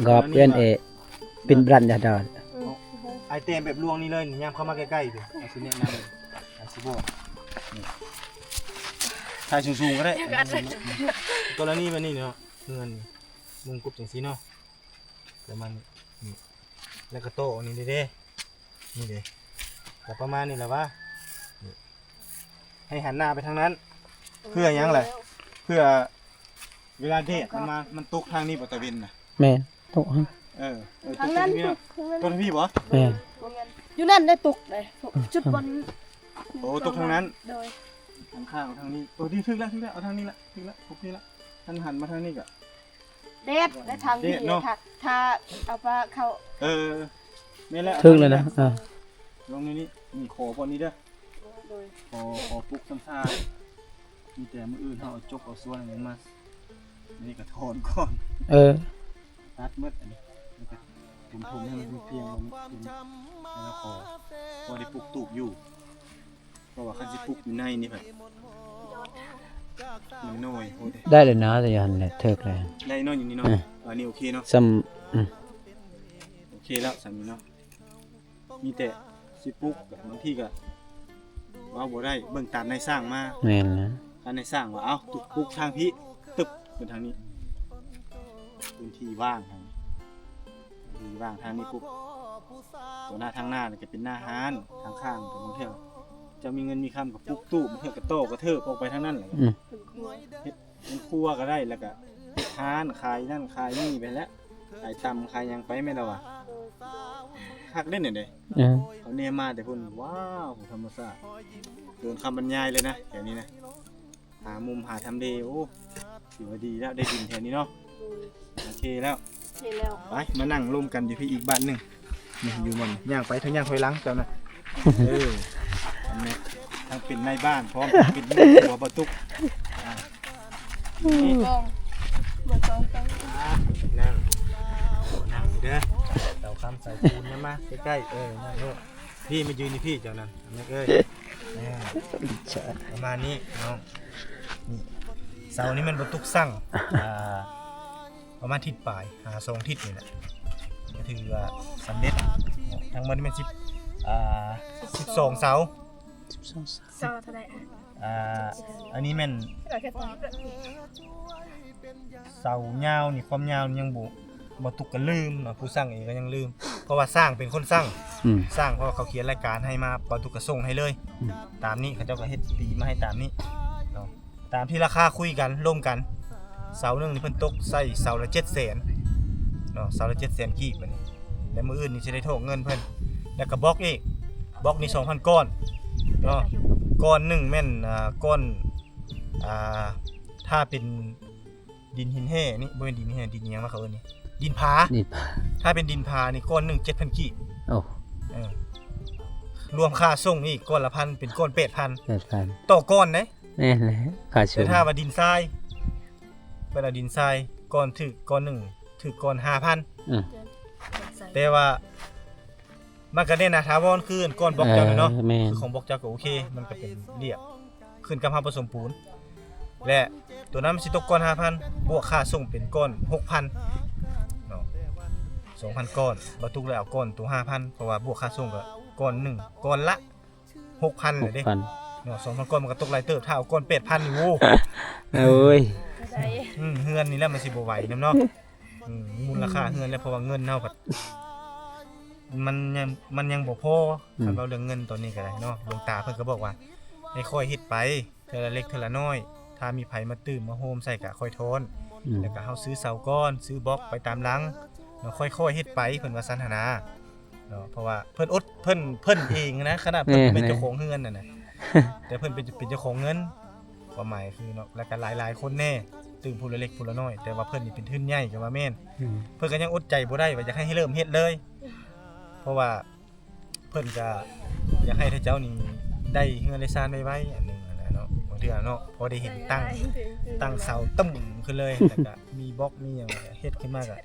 ກອບເປັນເອ ເປັນບຣັນຍາດອນ. ອືມ ອ້າຍແຕ້ມແບບລວງນີ້ເລີຍ ຍາມເຂົ້າມາໃກ້ໆ ດຽວຊິແນະນຳ ດຽວຊິບອກ. ນີ້ ຖ່າຍສູງໆກໍໄດ້ ກໍລະນີແບບນີ້ເນາະ ເຮືອນມຸງກຸບຈັ່ງຊີ້ເນາະ ປະມານນີ້. ນີ້ ແລ້ວກໍໂຕະອັນນີ້ເດ້ ນີ້ເດ້ ກໍປະມານນີ້ແຫຼະວ່າ ນີ້ ໃຫ້ຫັນໜ້າໄປທາງນັ້ນ. ເພື່ອຫຍັງລະ? ເພື່ອເວລາແດດມັນມາ ມັນຕົກທາງນີ້ບໍ່ ຕາເວັນນະ? ແມ່ນ ຕົກ ເອີ ເອີ ທາງນັ້ນ ຕົກທາງພີ້ເນາະ ຕົກທາງພີ້ບໍ່? ແມ່ນ ຢູ່ນັ້ນໄດ້ຕົກເດ້ ຈຸດບ່ອນ ໂອ້ ຕົກທາງນັ້ນ ໂດຍ ທາງຂ້າງທາງນີ້. ໂອ້ ຖືກແລ້ວ ຖືກແລ້ວ ເອົາທາງນີ້ລະ ຖືກແລ້ວ ຄົບນີ້ລະ. ຄັນຫັນມາທາງນີ້ກໍ ແດດ ແລະທາງ ແດດເນາະ ຖ້າ ຖ້າເອົາປາເຂົ້າ ເອີ ແມ່ນແລ້ວ ຖືກແລ້ວນະ ເອີ ລົງໃນນີ້ ນີ້ຂໍບ່ອນນີ້ເດີ ໂດຍ ຂໍ ຂໍປຸກຊຳຊາ ມີແຕ່ມື້ອື່ນເຮົາເອົາຈົກເອົາສ່ວນຫຍັງມາ ອັນນີ້ກໍຖອນກ່ອນ ເອີ ຕັດໝົດອັນນີ້ ແລ້ວກໍຖົມໆໃຫ້ມັນພຽງລົງ ແລ້ວຂໍ ພໍໄດ້ປຸກຕູບຢູ່. ເພາະວ່າຄັນຊິປຸກຢູ່ໃນນີ້ແບບ ມັນນ້ອຍໂພດເດ້. ໄດ້ແລ້ວນະ ແຕ່ຢູ່ຫັ້ນແຫຼະ ຖືກແລ້ວ ໄດ້ເນາະ ຢູ່ນີ້ເນາະ. ເອີ ອັນນີ້ໂອເຄເນາະ ສ່ຳ ອືມ ໂອເຄແລ້ວສ່ຳນີ້ເນາະ. ມີແຕ່ຊິປຸກ ບາງທີກໍເວົ້າບໍ່ໄດ້ ເບິ່ງຕາມນາຍຊ່າງມາ. ແມ່ນແລ້ວ ຄັນນາຍຊ່າງວ່າ ເອົ້າ ຕຸກ ປຸກທາງພີ້ ຕຶບ ຂຶ້ນທາງນີ້ ພື້ນທີ່ວ່າງທາງນີ້ ທີ່ວ່າງທາງນີ້ປຸບ ຕົວໜ້າທາງໜ້ານີ້ກໍເປັນໜ້າຮ້ານ ທາງຂ້າງກໍບາງເທື່ອເຈົ້າມີເງິນມີຄຳກໍປຸກຕູ້ ບາງເທື່ອກໍຕໍ່ກະເທີບອອກໄປທາງນັ້ນແຫຼະ. ອືມ ເຮັດເປັນຄົວກໍໄດ້ ແລ້ວກໍຮ້ານຂາຍນັ້ນຂາຍນີ້ໄປແຫຼະ ຂາຍຕຳຂາຍຫຍັງໄປແມ່ນລະວ່າ. ຄັກເດ້ນີ້ເດ້. ເອີ ເຂົາແນມມາແຕ່ພຸ້ນ ວ້າວ ທຳມະຊາດ ເກີນຄຳບັນຍາຍເລີຍນະ ແຖວນີ້ນະ. ຫາມຸມຫາທຳເລ ໂອ້ ຖືວ່າດີແລ້ວ ໄດ້ດິນແຖວນີ້ເນາະ. ໂອເຄແລ້ວ ໂອເຄແລ້ວ ໄປ ມານັ່ງລົມກັນຢູ່ພີ້ອີກບາດໜຶ່ງ. ນີ້ຢູ່ໝ່ອງ ຍ່າງໄປເຖິງຍ່າງຖອຍຫຼັງເຈົ້ານະ. ເອີ ອັນນີ້ທັງເປັນນາຍບ້ານ ພ້ອມທັງເປັນເມຍຜົວບໍ່ຕຸກ. ອ່າ ນີ້ ກອງ ເບີສອງກອງ. ອ່າ ນັ່ງ ນັ່ງເດີ ເຕົາຄຳໃສ່ປູນມາໃກ້ໆ. ເອີ ນັ່ງໂລດ. ພີ້ມາຢືນຢູ່ພີ້ເຈົ້ານັ້ນ ແມັກເອີຍ. ເອີ ປະມານນີ້ເນາະ. ນີ້ ເສົານີ້ແມ່ນບໍ່ຕຸກສ້າງ ອ່າ ປະມານທິດປາຍ ຫາສອງທິດນີ້ແຫຼະ ກໍຖືວ່າສຳເລັດ. ທັງໝົດນີ້ແມ່ນສິບ ອ່າ ສິບສອງເສົາ ສິບສອງເສົາ. ເສົາເທົ່າໃດ? ອ່າ ອັນນີ້ແມ່ນ ເສົາຍາວນີ້ ຄວາມຍາວນີ້ຍັງບໍ່ ບໍ່ຕຸກກໍລືມເນາະ ຜູ້ສ້າງເອງກໍຍັງລືມ ເພາະວ່າຊ່າງເປັນຄົນສ້າງ. ອືມ ຊ່າງ ເພາະວ່າເຂົາຂຽນລາຍການໃຫ້ມາ ບໍ່ຕຸກກໍສົ່ງໃຫ້ເລີຍ. ອືມ ຕາມນີ້ ເຂົາເຈົ້າກໍເຮັດຕີມາໃຫ້ຕາມນີ້ເນາະ ຕາມທີ່ລາຄາຄຸຍກັນ ລົມກັນ. ເສົາໜຶ່ງນີ້ເພິ່ນຕົກໃສ່ເສົາລະເຈັດແສນເນາະ ເສົາລະເຈັດແສນກີບ. ບັດນີ້ ແລ້ວມື້ອື່ນນີ້ຊິໄດ້ຖອກເງິນເພິ່ນ ແລ້ວກໍບລັອກອີກ ບລັອກນີ້ສອງພັນກ້ອນເນາະ. ກ້ອນໜຶ່ງແມ່ນ ອ່າ ກ້ອນ ອ່າ ຖ້າເປັນ ດິນຫີນແຮ່ນີ້ ບໍ່ແມ່ນດິນຫີນແຮ່ ດິນຫຍັງວະເຂົາເອີ້ນນີ້ ດິນຜາ ດິນຜາ. ຖ້າເປັນດິນຜານີ້ ກ້ອນໜຶ່ງເຈັດພັນກີບ. ໂອ້ ເອີ ລວມຄ່າສົ່ງອີກ ກ້ອນລະພັນ ເປັນກ້ອນແປດພັນ ແປດພັນ ຕໍ່ກ້ອນເດ້. ແມ່ນແຫຼະ ຄ່າສົ່ງ. ແຕ່ຖ້າວ່າດິນຊາຍ ເພິ່ນເອົາດິນຊາຍ ກ້ອນຖືກ ກ້ອນໜຶ່ງຖືກ ກ້ອນຫ້າພັນ. ອືມ ແຕ່ວ່າ ມັນກໍແນ່ນາຖາວອນຄືກ້ອນບລັອກເຈົ້ານີ້ເນາະ. ເອີ ແມ່ນ. ຄືຂອງບລັອກເຈົ້າກໍໂອເຄ ມັນກໍເປັນລຽບ ຂຶ້ນກັບເຮົາປະສົມປູນ ແລະ ໂຕນັ້ນມັນຊິຕົກກ້ອນຫ້າພັນ ບວກຄ່າສົ່ງເປັນກ້ອນຫົກພັນເນາະ ສອງພັນກ້ອນ. ບໍ່ຕຸກແລ້ວເອົາກ້ອນໂຕຫ້າພັນ ເພາະວ່າບວກຄ່າສົ່ງກໍກ້ອນໜຶ່ງ ກ້ອນລະຫົກພັນແລ້ວເດ້ ຫົກພັນເນາະ. ສອງພັນກ້ອນມັນກໍຕົກຫຼາຍເຕີບ ຖ້າເອົາກ້ອນແປດພັນນີ້ ໂອ້ ໂອ້ຍ ອືມ ເຮືອນນີ້ແຫຼະມັນຊິບໍ່ໄຫວນຳເນາະ. ອືມ ມູນລະຄ່າເຮືອນແຫຼະ ເພາະວ່າເງິນເຮົາພັດ ມັນຍັງ ມັນຍັງບໍ່ພໍ. ອືມ ຄັນເວົ້າເລື່ອງເງິນຕອນນີ້ກໍໄດ້ເນາະ ຫຼວງຕາເພິ່ນກໍບອກວ່າ ໃຫ້ຄ່ອຍເຮັດໄປ ເທື່ອລະເລັກເທື່ອລະນ້ອຍ ຖ້າມີໃຜມາຕື່ມມາໂຮມໃສ່ກໍຄ່ອຍທອນ ອືມ ແລ້ວກໍເຮົາຊື້ເສົາກ່ອນ ຊື້ບລັອກໄປຕາມຫຼັງເນາະ ຄ່ອຍໆເຮັດໄປ ເພິ່ນວ່າຊັ້ນຫັ້ນນາເນາະ. ເພາະວ່າເພິ່ນອົດ ເພິ່ນ ເພິ່ນເອງນະ ຂະໜາດເພິ່ນ ແມ່ນ ເປັນເຈົ້າຂອງເຮືອນຫັ້ນນະ ແຕ່ເພິ່ນເປັນ ເປັນເຈົ້າຂອງເງິນ ຄວາມໝາຍຄືເນາະ ແລ້ວກໍຫຼາຍໆຄົນແດ່ ຕື່ມຜູ້ລະເລັກຜູ້ລະນ້ອຍ ແຕ່ວ່າເພິ່ນນີ້ເປັນທຶນໃຫຍ່ກໍວ່າແມ່ນ. ອືມ ເພິ່ນກໍຍັງອົດໃຈບໍ່ໄດ້ວ່າຢາກໃຫ້ເລີ່ມເຮັດເລີຍ ເພາະວ່າເພິ່ນກໍຢາກໃຫ້ເຂົາເຈົ້ານີ້ໄດ້ເຮືອນໄດ້ຊານໄວໆ ອັນໜຶ່ງຫັ້ນນະເນາະ. ບາງເທື່ອເນາະ ພໍໄດ້ເຫັນຕັ້ງ ຕັ້ງເສົາຕຶ້ມຂຶ້ນເລີຍ ແລ້ວກໍມີບລັອກມີຫຍັງ ເຮັດຂຶ້ນມາກໍ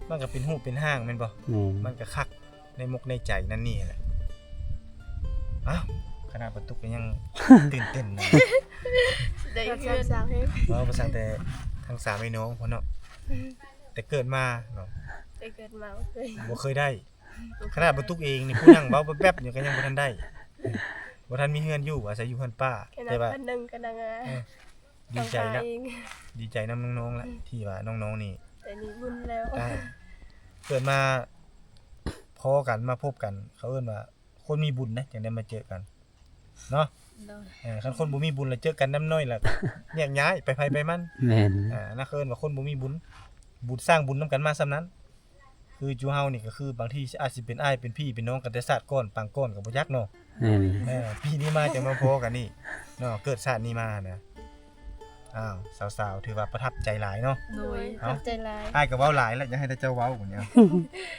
ມັນກໍເປັນຮູບເປັນຮ່າງແມ່ນບໍ່? ແມ່ນ. ມັນກໍຄັກ ໃນມົກໃນໃຈນັ້ນນີ້ແຫຼະ. ອ້າວ ຄະນະປະຕຸກກໍຍັງຕື່ນເຕັ້ນນະ ໄດ້ເຮືອນ ເວົ້າພາສາແຕ່ທັງສາມໄອ້ນ້ອງພຸ້ນເນາະ ແຕ່ເກີດມາເນາະ ແຕ່ເກີດມາບໍ່ເຄີຍ ບໍ່ເຄີຍໄດ້. ຂະນະປະຕຸກເອງນີ້ ຜູ້ນັ່ງເວົ້າແປັບໆນີ້ກໍຍັງບໍ່ທັນໄດ້ ບໍ່ທັນມີເຮືອນຢູ່ ອາໄສຢູ່ເຮືອນປ້າ ແຕ່ວ່າ ເອີ ດີໃຈນະ ດີໃຈນຳນ້ອງໆລະ ທີ່ວ່ານ້ອງໆນີ້ ແຕ່ມີບຸນແລ້ວ ອ່າ ເກີດມາພໍ້ກັນ ມາພົບກັນ ເຂົາເອີ້ນວ່າຄົນມີບຸນນະ ຈັ່ງໄດ້ມາເຈີກັນເນາະ. ໂດຍ ເອີ ຄັນຄົນບໍ່ມີບຸນລະເຈີກັນນຳໜ້ອຍລະແຍກຍ້າຍ ໄປໃຜໄປມັນ. ແມ່ນ. ອ່າ ນັ້ນເຂົາເອີ້ນວ່າຄົນບໍ່ມີບຸນ ບຸນ ສ້າງບຸນນຳກັນມາສ່ຳນັ້ນ. ຄືຈຸເຮົານີ້ກໍຄືບາງທີອາດຊິເປັນອ້າຍເປັນພີ່ເປັນນ້ອງກັນແຕ່ຊາດກ່ອນປາງກ່ອນກໍບໍ່ຈັກເນາະ. ແມ່ນ. ເອີ ປີນີ້ມາຈັ່ງມາພໍ້ກັນນີ້ເນາະ ເກີດຊາດນີ້ມານະ. ອ້າວ ສາວໆ ຖືວ່າປະທັບໃຈຫຼາຍເນາະ. ໂດຍ ເອົ້າ ຂອບໃຈຫຼາຍ. ອ້າຍກໍເວົ້າຫຼາຍແລ້ວ ຢາກໃຫ້ແຕ່ເຈົ້າເວົ້າບັດນີ້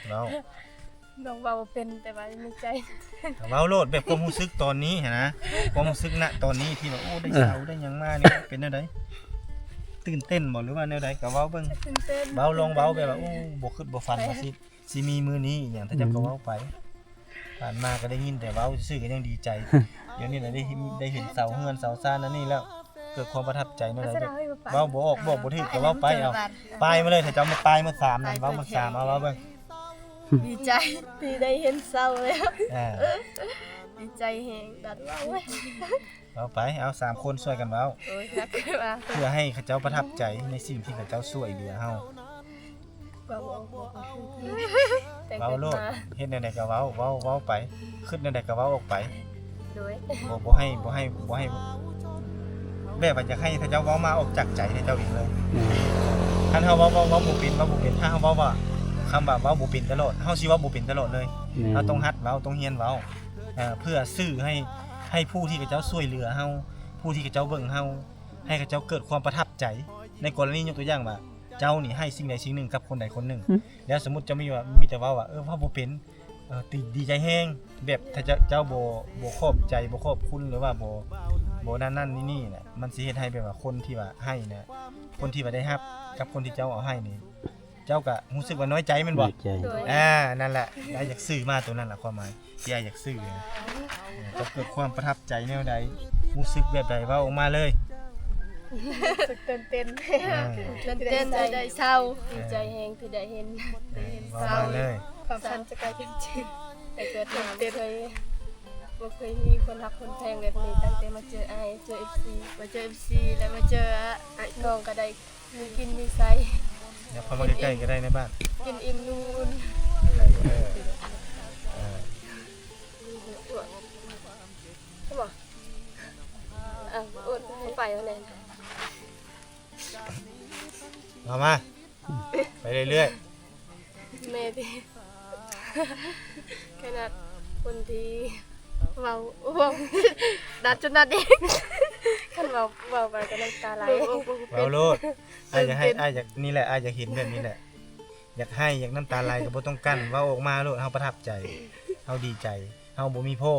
ເວົ້າ. ນ້ອງເວົ້າບໍ່ເປັນ ແຕ່ວ່າໃນໃຈ ເວົ້າໂລດ ແບບຄວາມຮູ້ສຶກຕອນນີ້ຫັ້ນນະ ຄວາມຮູ້ສຶກນະຕອນນີ້ທີ່ວ່າ ໂອ້ ໄດ້ເສົາໄດ້ຫຍັງມານີ້ ເປັນແນວໃດ? ຕື່ນເຕັ້ນບໍ່ ຫຼືວ່າແນວໃດ? ກໍເວົ້າເບິ່ງ. ຕື່ນເຕັ້ນ. ເວົ້າ ລອງເວົ້າແບບວ່າ ໂອ້ ບໍ່ຄິດບໍ່ຝັນວ່າຊິ ຊິມີມື້ນີ້ອີຫຍັງ ຖ້າເຈົ້າກໍເວົ້າໄປ. ຜ່ານມາກໍໄດ້ຍິນແຕ່ເວົ້າຊື່ໆ ກໍຍັງດີໃຈ. ດຽວນີ້ລະໄດ້ ໄດ້ເຫັນເສົາເຮືອນເສົາຊານອັນນີ້ແລ້ວ ເກີດຄວາມປະທັບໃຈແນວໃດ? ເວົ້າບໍ່ອອກ ບອກບໍ່ຖືກ ກໍເວົ້າໄປ. ເອົາ ປາຍມາເລີຍ ຖ້າເຈົ້າມາປາຍມາສາມນັ້ນ ເວົ້າມາສາມ ເອົາ ເວົ້າເບິ່ງ. ດີໃຈທີ່ໄດ້ເຫັນເສົາແລ້ວ. ອ່າ ດີໃຈແຮງ ດັດເວົ້າເວີຍ. ເວົ້າໄປ ເອົາ ສາມຄົນຊ່ວຍກັນເວົ້າ. ໂອ້ຍ ເພື່ອໃຫ້ເຂົາເຈົ້າປະທັບໃຈໃນສິ່ງທີ່ເຂົາເຈົ້າຊ່ວຍເຫຼືອເຮົາ. ເວົ້າ ເວົ້າ ເວົ້າ ເວົ້າໂລດ. ເຮັດແນວໃດກໍເວົ້າ ເວົ້າ ເວົ້າໄປ. ຄິດແນວໃດກໍເວົ້າອອກໄປ. ໂດຍ ບໍ່ ບໍ່ໃຫ້ ບໍ່ໃຫ້ ບໍ່ໃຫ້ ແບບວ່າຢາກໃຫ້ເຂົາເຈົ້າເວົ້າມາອອກຈາກໃຈເຂົາເຈົ້າເອງເລີຍ. ອືມ ຄັນເຮົາເວົ້າ ເວົ້າ ເວົ້າບໍ່ເປັນ ເວົ້າບໍ່ເປັນ ຖ້າເຮົາເວົ້າວ່າ ຄຳວ່າເວົ້າບໍ່ເປັນຕະຫຼອດ ເຮົາຊິເວົ້າບໍ່ເປັນຕະຫຼອດເລີຍ. ແມ່ນ. ເຮົາຕ້ອງຫັດເວົ້າ ຕ້ອງຮຽນເວົ້າ ເອີ ເພື່ອສື່ໃຫ້ ໃຫ້ຜູ້ທີ່ເຂົາເຈົ້າຊ່ວຍເຫຼືອເຮົາ ຜູ້ທີ່ເຂົາເຈົ້າເບິ່ງເຮົາ ໃຫ້ເຂົາເຈົ້າເກີດຄວາມປະທັບໃຈ. ໃນກໍລະນີຍົກຕົວຢ່າງວ່າ ເຈົ້ານີ້ໃຫ້ສິ່ງໃດສິ່ງໜຶ່ງກັບຄົນໃດຄົນໜຶ່ງ ແລ້ວສົມມຸດເຈົ້າມີວ່າ ມີແຕ່ເວົ້າວ່າ ເອີ ເວົ້າບໍ່ເປັນ ເອີ ດີ ດີໃຈແຮງ ແບບຖ້າເຈົ້າ ເຈົ້າບໍ່ ບໍ່ຂອບໃຈ ບໍ່ຂອບຄຸນ ຫຼືວ່າບໍ່ ບໍ່ນັ້ນໆນີ້ໆນະ ມັນຊິເຮັດໃຫ້ແບບວ່າຄົນທີ່ວ່າໃຫ້ນະ ຄົນທີ່ວ່າໄດ້ຮັບ ກັບຄົນທີ່ເຈົ້າເອົາໃຫ້ນີ້ ເຈົ້າກະຮູ້ສຶກວ່ານ້ອຍໃຈແມ່ນບໍ່? ນ້ອຍໃຈ. ໂດຍ ອ່າ ນັ້ນແຫຼະ ອ້າຍຢາກສື່ມາໂຕນັ້ນລະ ຄວາມໝາຍທີ່ອ້າຍຢາກສື່ນະ. ເອີ ເຈົ້າເກີດຄວາມປະທັບໃຈແນວໃດ? ຮູ້ສຶກແບບໃດ? ເວົ້າອອກມາເລີຍ. ຮູ້ສຶກຕື່ນເຕັ້ນ ອ່າ ຕື່ນເຕັ້ນທີ່ໄດ້ເຊົາ ດີໃຈແຮງທີ່ໄດ້ເຫັນ ໄດ້ເຫັນເຊົາ ເວົ້າມາເລີຍ. ຄວາມຝັນຈະກາຍເປັນຈິງ ແຕ່ເກີດມາບໍ່ເຄີຍ ບໍ່ເຄີຍມີຄົນຮັກຄົນແພງແບບນີ້ ຕັ້ງແຕ່ມາເຈີອ້າຍ ເຈີເອັຟຊີ ມາເຈີເອັຟຊີ ແລ້ວມາເຈີອ້າຍ ນ້ອງກໍໄດ້ ມີກິນມີໃຊ້. ຢ່າເຂົ້າມາໃກ້ໆກໍໄດ້ໃນບ້ານ. ກິນອີ່ມນຸ່ງອຸ່ນ. ເອີ ເອີ ເອີ ໃຊ່ບໍ່? ເອົາ ໂອດ ໃຫ້ໄປເອົາແດ່. ເອົາມາ ໄປເລື້ອຍໆ. ແມ່ຕິ ຂະໜາດຄົນທີ່ເວົ້າ ເວົ້າດັດຈົນດັດເອງ ຄັນເວົ້າ ເວົ້າໄປກໍນ້ຳຕາໄຫຼ. ເວົ້າໂລດ ອ້າຍຢາກໃຫ້ ອ້າຍຢາກ ນີ້ແຫຼະ ອ້າຍຢາກເຫັນແບບນີ້ແຫຼະ ຢາກໄຫ້ ຢາກນ້ຳຕາໄຫຼກໍບໍ່ຕ້ອງກັ້ນ ເວົ້າອອກມາໂລດ. ເຮົາປະທັບໃຈ ເຮົາດີໃຈ ເຮົາບໍ່ມີພໍ່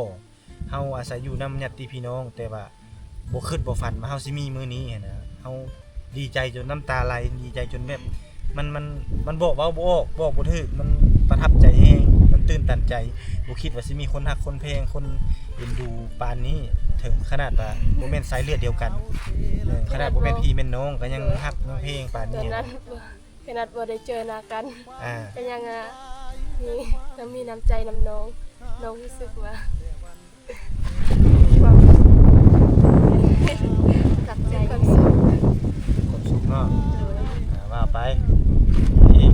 ເຮົາອາໄສຢູ່ນຳຍາດຕິພີ່ນ້ອງ ແຕ່ວ່າບໍ່ຄິດບໍ່ຝັນວ່າເຮົາຊິມີມື້ນີ້ຫັ້ນນະ. ເຮົາດີໃຈຈົນນ້ຳຕາໄຫຼ ດີໃຈຈົນແບບ ມັນ ມັນ ມັນບອກເວົ້າບໍ່ອອກ ບອກບໍ່ຖືກ ມັນປະທັບໃຈແຮງ ມັນ ຕື່ນຕັນໃຈ ບໍ່ຄິດວ່າຊິມີຄົນຮັກຄົນແພງ ຄົນເອັນດູປານນີ້ ເຖິງຂະໜາດວ່າບໍ່ແມ່ນສາຍເລືອດດຽວກັນ ເອີ ຂະໜາດບໍ່ແມ່ນພີ່ແມ່ນນ້ອງ ກໍຍັງຮັກຍັງແພງປານນີ້ ຕອນນັ້ນ ຂະໜາດບໍ່ໄດ້ເຈີໜ້າກັນ ອ່າ ກໍຍັງ ອ່າ ມີ ຍັງມີນ້ຳໃຈນຳນ້ອງ ນ້ອງຮູ້ສຶກວ່າ ມີຄວາມ ປະທັບໃຈ ມີຄວາມສຸກ ມີຄວາມສຸກເນາະ ໂດຍ ອ່າ ວ່າໄປ ອີກ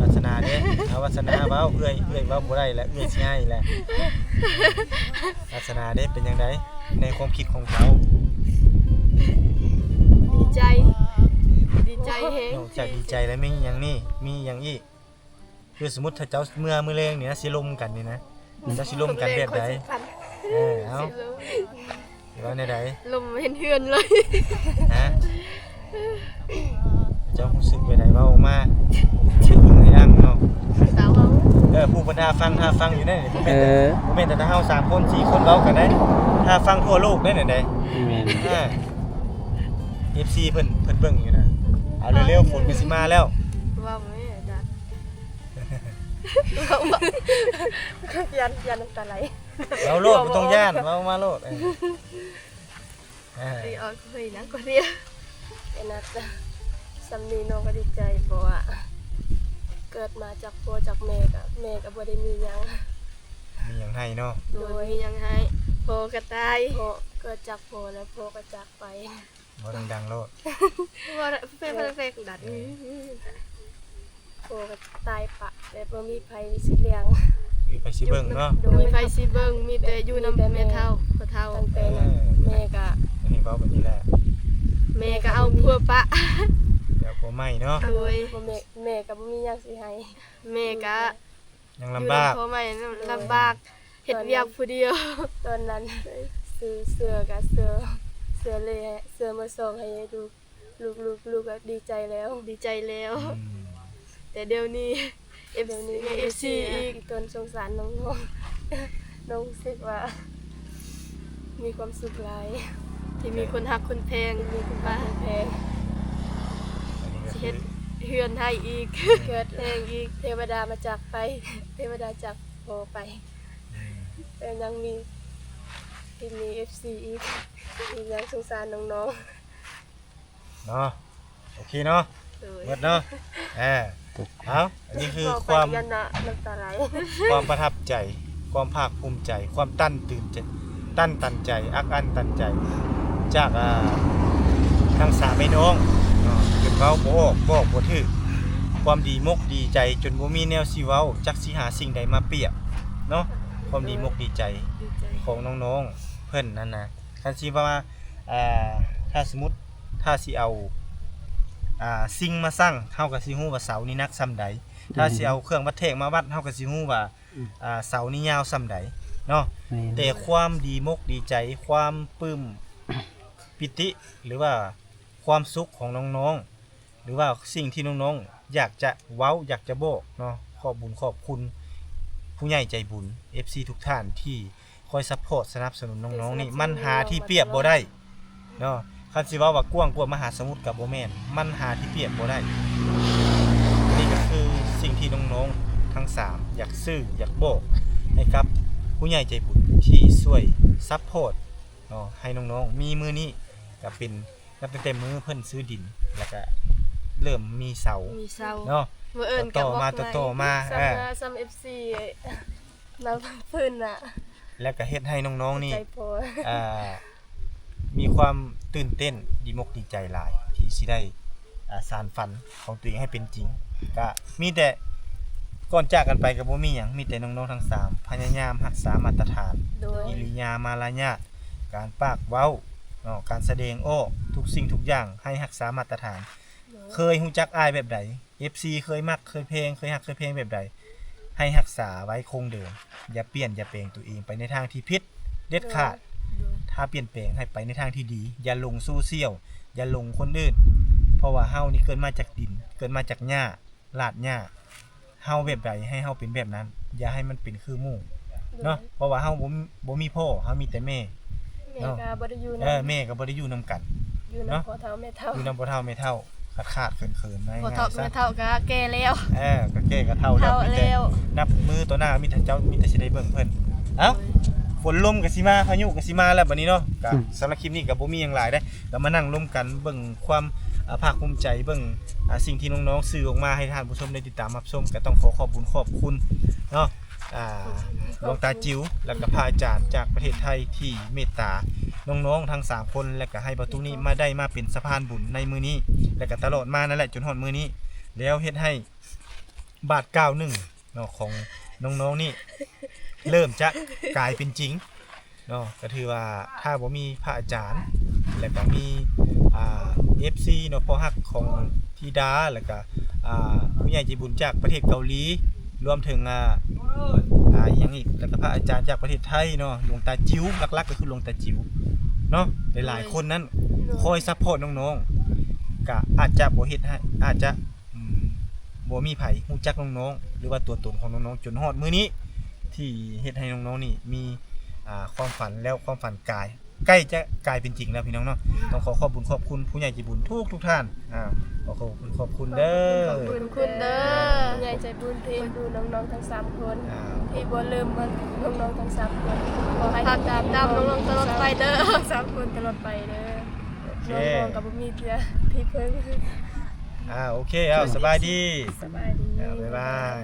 ວາສະໜາເດ້ ເອົາ ວາສະໜາເວົ້າ ເອື້ອຍ ເອື້ອຍເວົ້າບໍ່ໄດ້ແລ້ວ ເອື້ອຍຊິໄຫ້ແລ້ວ ວາສະໜາເດ້ ເປັນຈັ່ງໃດ ໃນຄວາມຄິດຂອງເຈົ້າ? ດີໃຈ ດີໃຈແຮງ ນອກຈາກດີໃຈແລ້ວມີຫຍັງນີ້ ມີຫຍັງອີກ? ຄືສົມມຸດຖ້າເຈົ້າເມືອມື້ແລງນີ້ນະ ຊິລົມກັນນີ້ນະ ເຈົ້າຊິລົມກັນແບບໃດ? ເອີ ເອົາ ຊິເວົ້າແນວໃດ? ລົມເຫັນເຮືອນເລີຍ ຮະ? ເຈົ້າຮູ້ສຶກແບບໃດ? ເວົ້າອອກມາ ຊິເບິ່ງໃຫ້ດັງເນາະ ເອີ ຜູ້ເພິ່ນຖ້າຟັງ ຖ້າຟັງຢູ່ໃນນີ້ ບໍ່ແມ່ນແຕ່ ເອີ ບໍ່ແມ່ນແຕ່ເຮົາສາມຄົນ ສີ່ຄົນເວົ້າກັນໄດ໋ ຖ້າຟັງທົ່ວໂລກໄດ໋ ແມ່ນ ເອີ ເອັຟຊີ ເພິ່ນ ເພິ່ນເບິ່ງຢູ່ນະ ເອົາເລັວໆ ຝົນກໍຊິມາແລ້ວ ເວົ້າແມ່ ຢ້ານ ຢ້ານນ້ຳຕາໄຫຼ ເວົ້າໂລດ ບໍ່ຕ້ອງຢ້ານ ເວົ້າມາໂລດ ເອີ ເອີ ດີອອກເຮີຍ ນັ່ງກວ່າເດ ເປັນນັດ ສ່ຳນີ້ນ້ອງກໍດີໃຈ ເພາະວ່າເກີດມາຈາກພໍ່ຈາກແມ່ກໍ ແມ່ກໍບໍ່ໄດ້ມີຫຍັງ ມີຫຍັງໃຫ້ເນາະ ໂດຍ ມີຫຍັງໃຫ້ ພໍ່ກໍຕາຍ ພໍ່ ເກີດຈາກພໍ່ແລ້ວ ພໍ່ກໍຈາກໄປ. ເວົ້າດັງໆໂລດ ເວົ້າແພກໆດັງ ເອີ ໂອ້ ຕາຍປະ ແບບບໍ່ມີໃຜຊິລ້ຽງ ມີໃຜຊິເບິ່ງເນາະ ໂດຍ ມີໃຜຊິເບິ່ງ ມີແຕ່ຢູ່ນຳແມ່ເຖົ້າ ພໍ່ເຖົ້າ ຕັ້ງແຕ່ນັ້ນ ເອີ ແມ່ກະ ອັນນີ້ເວົ້າແບບນີ້ແຫຼະ ແມ່ກະເອົາຜົວປະ ແລ້ວຜົວໃໝ່ເນາະ ໂດຍ ແມ່ ແມ່ກະບໍ່ມີຫຍັງຊິໃຫ້ ແມ່ກະ ຍັງລຳບາກ ຢູ່ນຳພໍ່ແມ່ ລຳບາກ ເຮັດວຽກຜູ້ດຽວ ຕອນນັ້ນ ຊື້ເສື້ອກະເສື້ອ ເສື້ອເລ ເສື້ອມືສອງໃຫ້ລູກ ລູກ ລູກ ລູກກໍດີໃຈແລ້ວ ດີໃຈແລ້ວ ອືມ ແຕ່ດຽວນີ້ ດຽວນີ້ ເອັຟຊີ ເອັຟຊີອີກ ອີກ ຕົນສົງສານນ້ອງໆ ນ້ອງຮູ້ສຶກວ່າ ມີຄວາມສຸກຫຼາຍ ທີ່ມີຄົນຮັກຄົນແພງ ທີ່ມີຄົນຮັກຄົນແພງ ຊິເຮັດເຮືອນໃຫ້ອີກ ເກີດແຮງອີກ ເທວະດາມາຈາກໄປ ເທວະດາຈາກພໍ່ໄປ ອືມ ແຕ່ຍັງມີ ທີ່ມີເອັຟຊີອີກ ທີ່ຍັງສົງສານນ້ອງໆ ເນາະ ໂອເຄເນາະ ໂດຍ ໝົດເນາະ ເອີ ເອົາ ອັນນີ້ຄືຄວາມ ຄວາມປະທັບໃຈ ຄວາມພາກພູມໃຈ ຄວາມຕັນຕື່ນໃຈ ຕັນຕັນໃຈ ອັດອັ້ນຕັນໃຈ ຈາກ ອ່າ ທັງສາມອ້າຍນ້ອງເນາະ ຈົນເວົ້າບໍ່ອອກ ບອກບໍ່ຖືກ ຄວາມດີມົກດີໃຈ ຈົນບໍ່ມີແນວຊິເວົ້າ ຈັກຊິຫາສິ່ງໃດມາປຽບເນາະ ຄວາມດີມົກດີໃຈ ດີໃຈ ຂອງນ້ອງໆເພິ່ນນັ້ນນະ ຄັນຊິວ່າ ອ່າ ຖ້າສົມມຸດ ຖ້າຊິເອົາ ອ່າ ຊິງມາຊັ່ງ ເຮົາກໍຊິຮູ້ວ່າເສົານີ້ໜັກສ່ຳໃດ ຖ້າຊິເອົາເຄື່ອງວັດແທກມາວັດ ເຮົາກໍຊິຮູ້ວ່າ ອືມ ອ່າ ເສົານີ້ຍາວສ່ຳໃດເນາະ ແມ່ນ ແຕ່ຄວາມດີມົກດີໃຈ ຄວາມປຶ້ມປີຕິ ຫຼືວ່າຄວາມສຸກຂອງນ້ອງໆ ຫຼືວ່າສິ່ງທີ່ນ້ອງໆຢາກຈະເວົ້າ ຢາກຈະບອກເນາະ ຂອບບຸນຂອບຄຸນຜູ້ໃຫຍ່ໃຈບຸນ ເອັຟຊີ ທຸກທ່ານທີ່ ຄອຍຊັບພອດສະໜັບສະໜູນນ້ອງໆນີ້ ມັນຫາທີ່ປຽບບໍ່ໄດ້ເນາະ ຄັນຊິເວົ້າວ່າກວ້າງກວ່າມະຫາສະໝຸດກໍບໍ່ແມ່ນ ມັນຫາທີ່ປຽບບໍ່ໄດ້ ນີ້ກໍຄືສິ່ງທີ່ນ້ອງໆທັງສາມຢາກສື່ ຢາກບອກໃຫ້ກັບຜູ້ໃຫຍ່ໃຈບຸນທີ່ຊ່ວຍຊັບພອດເນາະ ໃຫ້ນ້ອງໆມີມື້ນີ້ ກໍເປັນ ນັບຕັ້ງແຕ່ມື້ເພິ່ນຊື້ດິນ ແລ້ວກະເລີ່ມມີເສົາ ມີເສົາເນາະ ມື້ອື່ນກໍບລັອກໃໝ່ ຕໍ່ໆມາ ສ່ຳ ເອີ ສ່ຳເອັຟຊີນຳເພິ່ນນະ ແລ້ວກະເຮັດໃຫ້ນ້ອງໆນີ້ ໃຈພໍ ອ່າ ມີຄວາມຕື່ນເຕັ້ນ ດີມົກດີໃຈຫຼາຍ ທີ່ຊິໄດ້ ອ່າ ສານຝັນຂອງຕົວເອງໃຫ້ເປັນຈິງ ກະມີແຕ່ ກ່ອນຈາກກັນໄປກໍບໍ່ມີຫຍັງ ມີແຕ່ນ້ອງໆທັງສາມ ພະຍາຍາມຮັກສາມາດຕະຖານ ໂດຍ ກິລິຍາມາລະຍາດ ການປາກເວົ້າ ເນາະ ການສະແດງອອກ ທຸກສິ່ງທຸກຢ່າງໃຫ້ຮັກສາມາດຕະຖານ ໂດຍ ເຄີຍຮູ້ຈັກອ້າຍແບບໃດ ເອັຟຊີ ເຄີຍມັກ ເຄີຍແພງ ເຄີຍຮັກ ເຄີຍແພງແບບໃດ ໃຫ້ຮັກສາໄວ້ຄົງເດີມ ຢ່າປ່ຽນ ຢ່າແປງຕົວເອງໄປໃນທາງທີ່ຜິດເດັດຂາດ ໂດຍ ໂດຍ ຖ້າປ່ຽນແປງໃຫ້ໄປໃນທາງທີ່ດີ ຢ່າຫຼົງໂຊຊຽວ ຢ່າຫຼົງຄົນອື່ນ ເພາະວ່າເຮົານີ້ເກີດມາຈາກດິນ ເກີດມາຈາກຫຍ້າ ລາກຫຍ້າ ເຮົາແບບໃດໃຫ້ເຮົາເປັນແບບນັ້ນ ຢ່າໃຫ້ມັນເປັນຄືໝູ່ ໂດຍ ເນາະ ເພາະວ່າເຮົາບໍ່ ບໍ່ມີພໍ່ ເຮົາມີແຕ່ແມ່ ແມ່ ເນາະ ກໍບໍ່ໄດ້ຢູ່ນຳ ເອີ ແມ່ກໍບໍ່ໄດ້ຢູ່ນຳກັນ ຢູ່ນຳ ເນາະ ພໍ່ເຖົ້າແມ່ເຖົ້າ ຢູ່ນຳພໍ່ເຖົ້າແມ່ເຖົ້າ ຂາດໆເຂີນໆ ໄດ້ ພໍ່ເຖົ້າແມ່ເຖົ້າກໍແກ່ແລ້ວ ເອີ ກໍແກ່ກໍເຖົ້າແລ້ວ ເຖົ້າແລ້ວ ມີແຕ່ນັບມື້ຕໍ່ໜ້າມີແຕ່ເຈົ້າ ມີແຕ່ຊິໄດ້ເບິ່ງເພິ່ນ. ເອົ້າ ຝົນລົມກໍຊິມາ ພາຍຸກໍຊິມາແລ້ວບັດນີ້ເນາະ. ກໍ ອືມ ສຳລັບຄລິບນີ້ກໍບໍ່ມີຫຍັງຫຼາຍເດ້ ກໍມານັ່ງລົມກັນເບິ່ງຄວາມ ອ່າ ພາກພູມໃຈ ເບິ່ງ ອ່າ ສິ່ງທີ່ນ້ອງໆສື່ອອກມາໃຫ້ທ່ານຜູ້ຊົມໄດ້ຕິດຕາມຮັບຊົມ. ກໍຕ້ອງຂໍຂອບບຸນຂອບຄຸນເນາະ ອ່າ ຫຼວງຕາຈິວ ແລະກະພະອາຈານຈາກປະເທດໄທທີ່ເມດຕານ້ອງໆທັງສາມຄົນ ແລະກະໃຫ້ບ່າວຕຸນີ້ມາໄດ້ມາເປັນສະພານບຸນໃນມື້ນີ້ ແລະກະຕະຫຼອດມານັ້ນແຫຼະ ຈົນຮອດມື້ນີ້ ແລ້ວເຮັດໃຫ້ບາດກ້າວໜຶ່ງເນາະ ຂອງນ້ອງໆນີ້ ເລີ່ມຈະກາຍເປັນຈິງເນາະ. ກະຖືວ່າຖ້າບໍ່ມີພະອາຈານ ແລະກະມີ ອ່າ ເອັຟຊີເນາະ ພໍ່ຮັກຂອງ ທິດາ ແລ້ວກະ ອ່າ ຜູ້ໃຫຍ່ໃຈບຸນຈາກປະເທດເກົາຫຼີ ລວມເຖິງ ອ່າ ອ່າ ອີ່ຫຍັງອີກ ແລ້ວກະພະອາຈານຈາກປະເທດໄທເນາະ ຫຼວງຕາຈິວ ຫຼັກໆກໍຄືຫຼວງຕາຈິວເນາະ ຫຼາຍໆຄົນນັ້ນ ໂດຍ ຄອຍຊັບພອດນ້ອງໆ ກະອາດຈະບໍ່ເຮັດໃຫ້ ອາດຈະ ອືມ ບໍ່ມີໃຜຮູ້ຈັກນ້ອງໆ ຫຼືວ່າຕົວຕົນຂອງນ້ອງໆ ຈົນຮອດມື້ນີ້ ທີ່ເຮັດໃຫ້ນ້ອງໆນີ້ມີ ອ່າ ຄວາມຝັນ ແລ້ວຄວາມຝັນກາຍ ໃກ້ຈະກາຍເປັນຈິງແລ້ວພີ່ນ້ອງເນາະ. ຕ້ອງຂໍຂອບບຸນຂອບຄຸນຜູ້ໃຫຍ່ໃຈບຸນທຸກໆທ່ານ. ອ່າ ຂໍຂອບຄຸນຂອບຄຸນເດີ ຂອບຄຸນເດີ ຜູ້ໃຫຍ່ໃຈບຸນທີ່ເອັນດູນ້ອງໆທັງສາມຄົນ ອ່າ ທີ່ບໍ່ລືມເບິ່ງນ້ອງໆທັງສາມຄົນ. ຂໍໃຫ້ຕິດຕາມນ້ອງໆຕະຫຼອດໄປເດີ ທັງສາມຄົນຕະຫຼອດໄປເດີ. ໂອເຄ ນ້ອງໆກໍບໍ່ມີເທື່ອທີ່ເພິ່ງ. ອ່າ ໂອເຄ ເອົາ ສະບາຍດີ ສະບາຍດີ ອ່າ ບາຍບາຍ.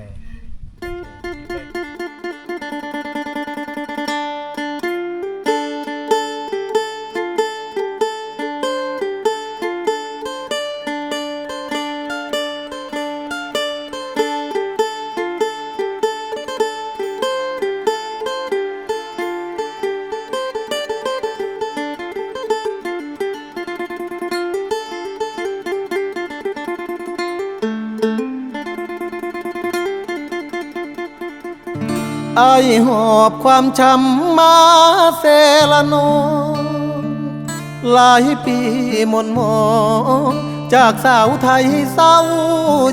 ອ້າຍຫອບຄວາມຊ້ຳມາເຊລະນອງ ຫຼາຍປີໝົນໝອງ ຈາກສາວໄທເສົ້າ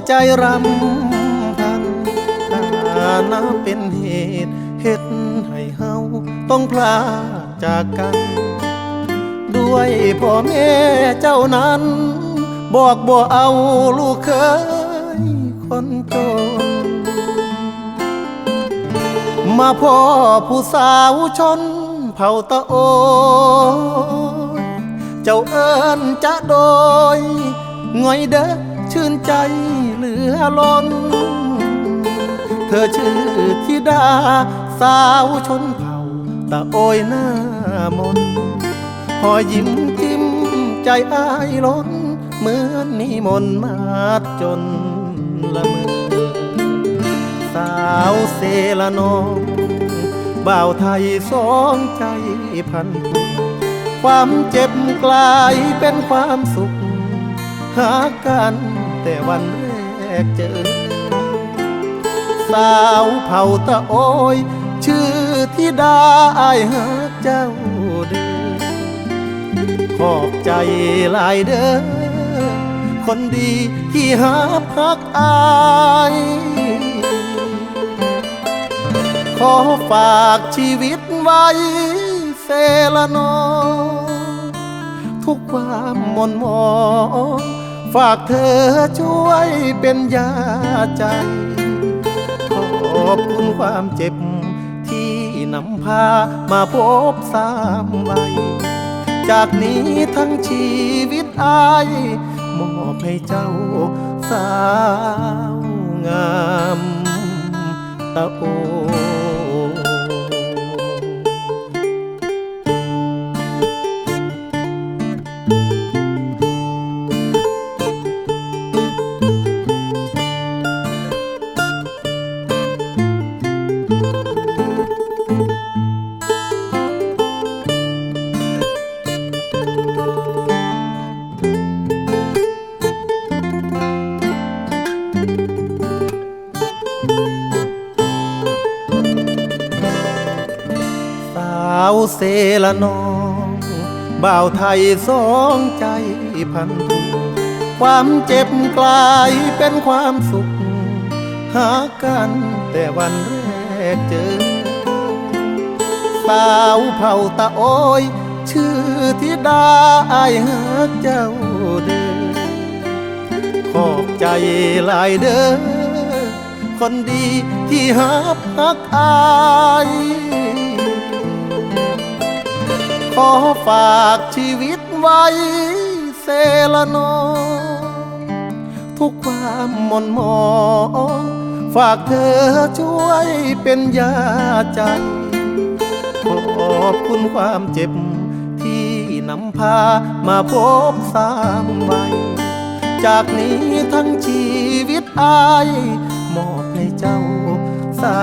ໃຈຣຳພັນ ຖານະເປັນເຫດເຮັດໃຫ້ເຮົາຕ້ອງພລາກ ຈາກກັນ ດ້ວຍພໍ່ແມ່ເຈົ້ານັ້ນ ບອກບໍ່ເອົາລູກເຂີຍຄົນຈົນ ມາພໍ້ຜູ້ສາວຊົນເຜົ່າຕະໂອຍ ເຈົ້າເອີ້ນຈະໂດຍ ງ່ອຍເດີ ຊື່ນໃຈເຫຼືອລົ້ນ ເທີຊື່ທິດາສາວຊົນເຜົ່າຕະໂອຍໜ້າມົນ ຮອຍຍິ້ມຈິ້ມໃຈອ້າຍລົ້ນ ເໝືອນມີມົນມາດຈົນລະເມີ ສາວເຊລະນອງ ບ່າວໄທສອງໃຈພັນຜູກ ຄວາມເຈັບກລາຍເປັນຄວາມສຸກ ຮັກກັນແຕ່ວັນແລກເຈີ ສາວເຜົ່າຕະໂອຍ ຊື່ທິດາ ອ້າຍຮັກເຈົ້າເດີ ຂອບໃຈຫຼາຍເດີ ຄົນດີທີ່ຮັບຮັກອ້າຍ ຂໍຝາກຊີວິດໄວ້ ເຊລະນອງ ທຸກຄວາມໝົນໝອງ ຝາກເທີຊ່ວຍເປັນຢາໃຈ ຂອບຄຸນຄວາມເຈັບ ທີ່ນຳພາມາພົບຊ້ຳໄວ້ ຈາກນີ້ທັງຊີວິດອ້າຍ ມອບໃຫ້ເຈົ້າສາວງາມ ຕະໂອຍ ສາວເຊລະນອງ ບ່າວໄທສອງໃຈພັນຜູກ ຄວາມເຈັບກລາຍເປັນຄວາມສຸກ ຮັກກັນແຕ່ວັນແລກເຈີ ສາວເຜົ່າຕະໂອຍ ຊື່ທິດາ ອ້າຍຮັກເຈົ້າເດີ. ຂອບໃຈຫຼາຍເດີ ຄົນດີທີ່ຮັບຮັກອ້າຍ ຂໍ ຝາກຊີວິດໄວ້ເສລະໜອງ ທຸກຄວາມໝ່ນໝອງ ຝາກເທີຊ່ວຍເປັນຢາໃຈ ຂອບຄຸນຄວາມເຈັບ ທີ່ນຳພາມາພົບຊ້ຳໄວ້ ຈາກນີ້ທັງຊີວິດອ້າຍ ມອບໃຫ້ເຈົ້າສາ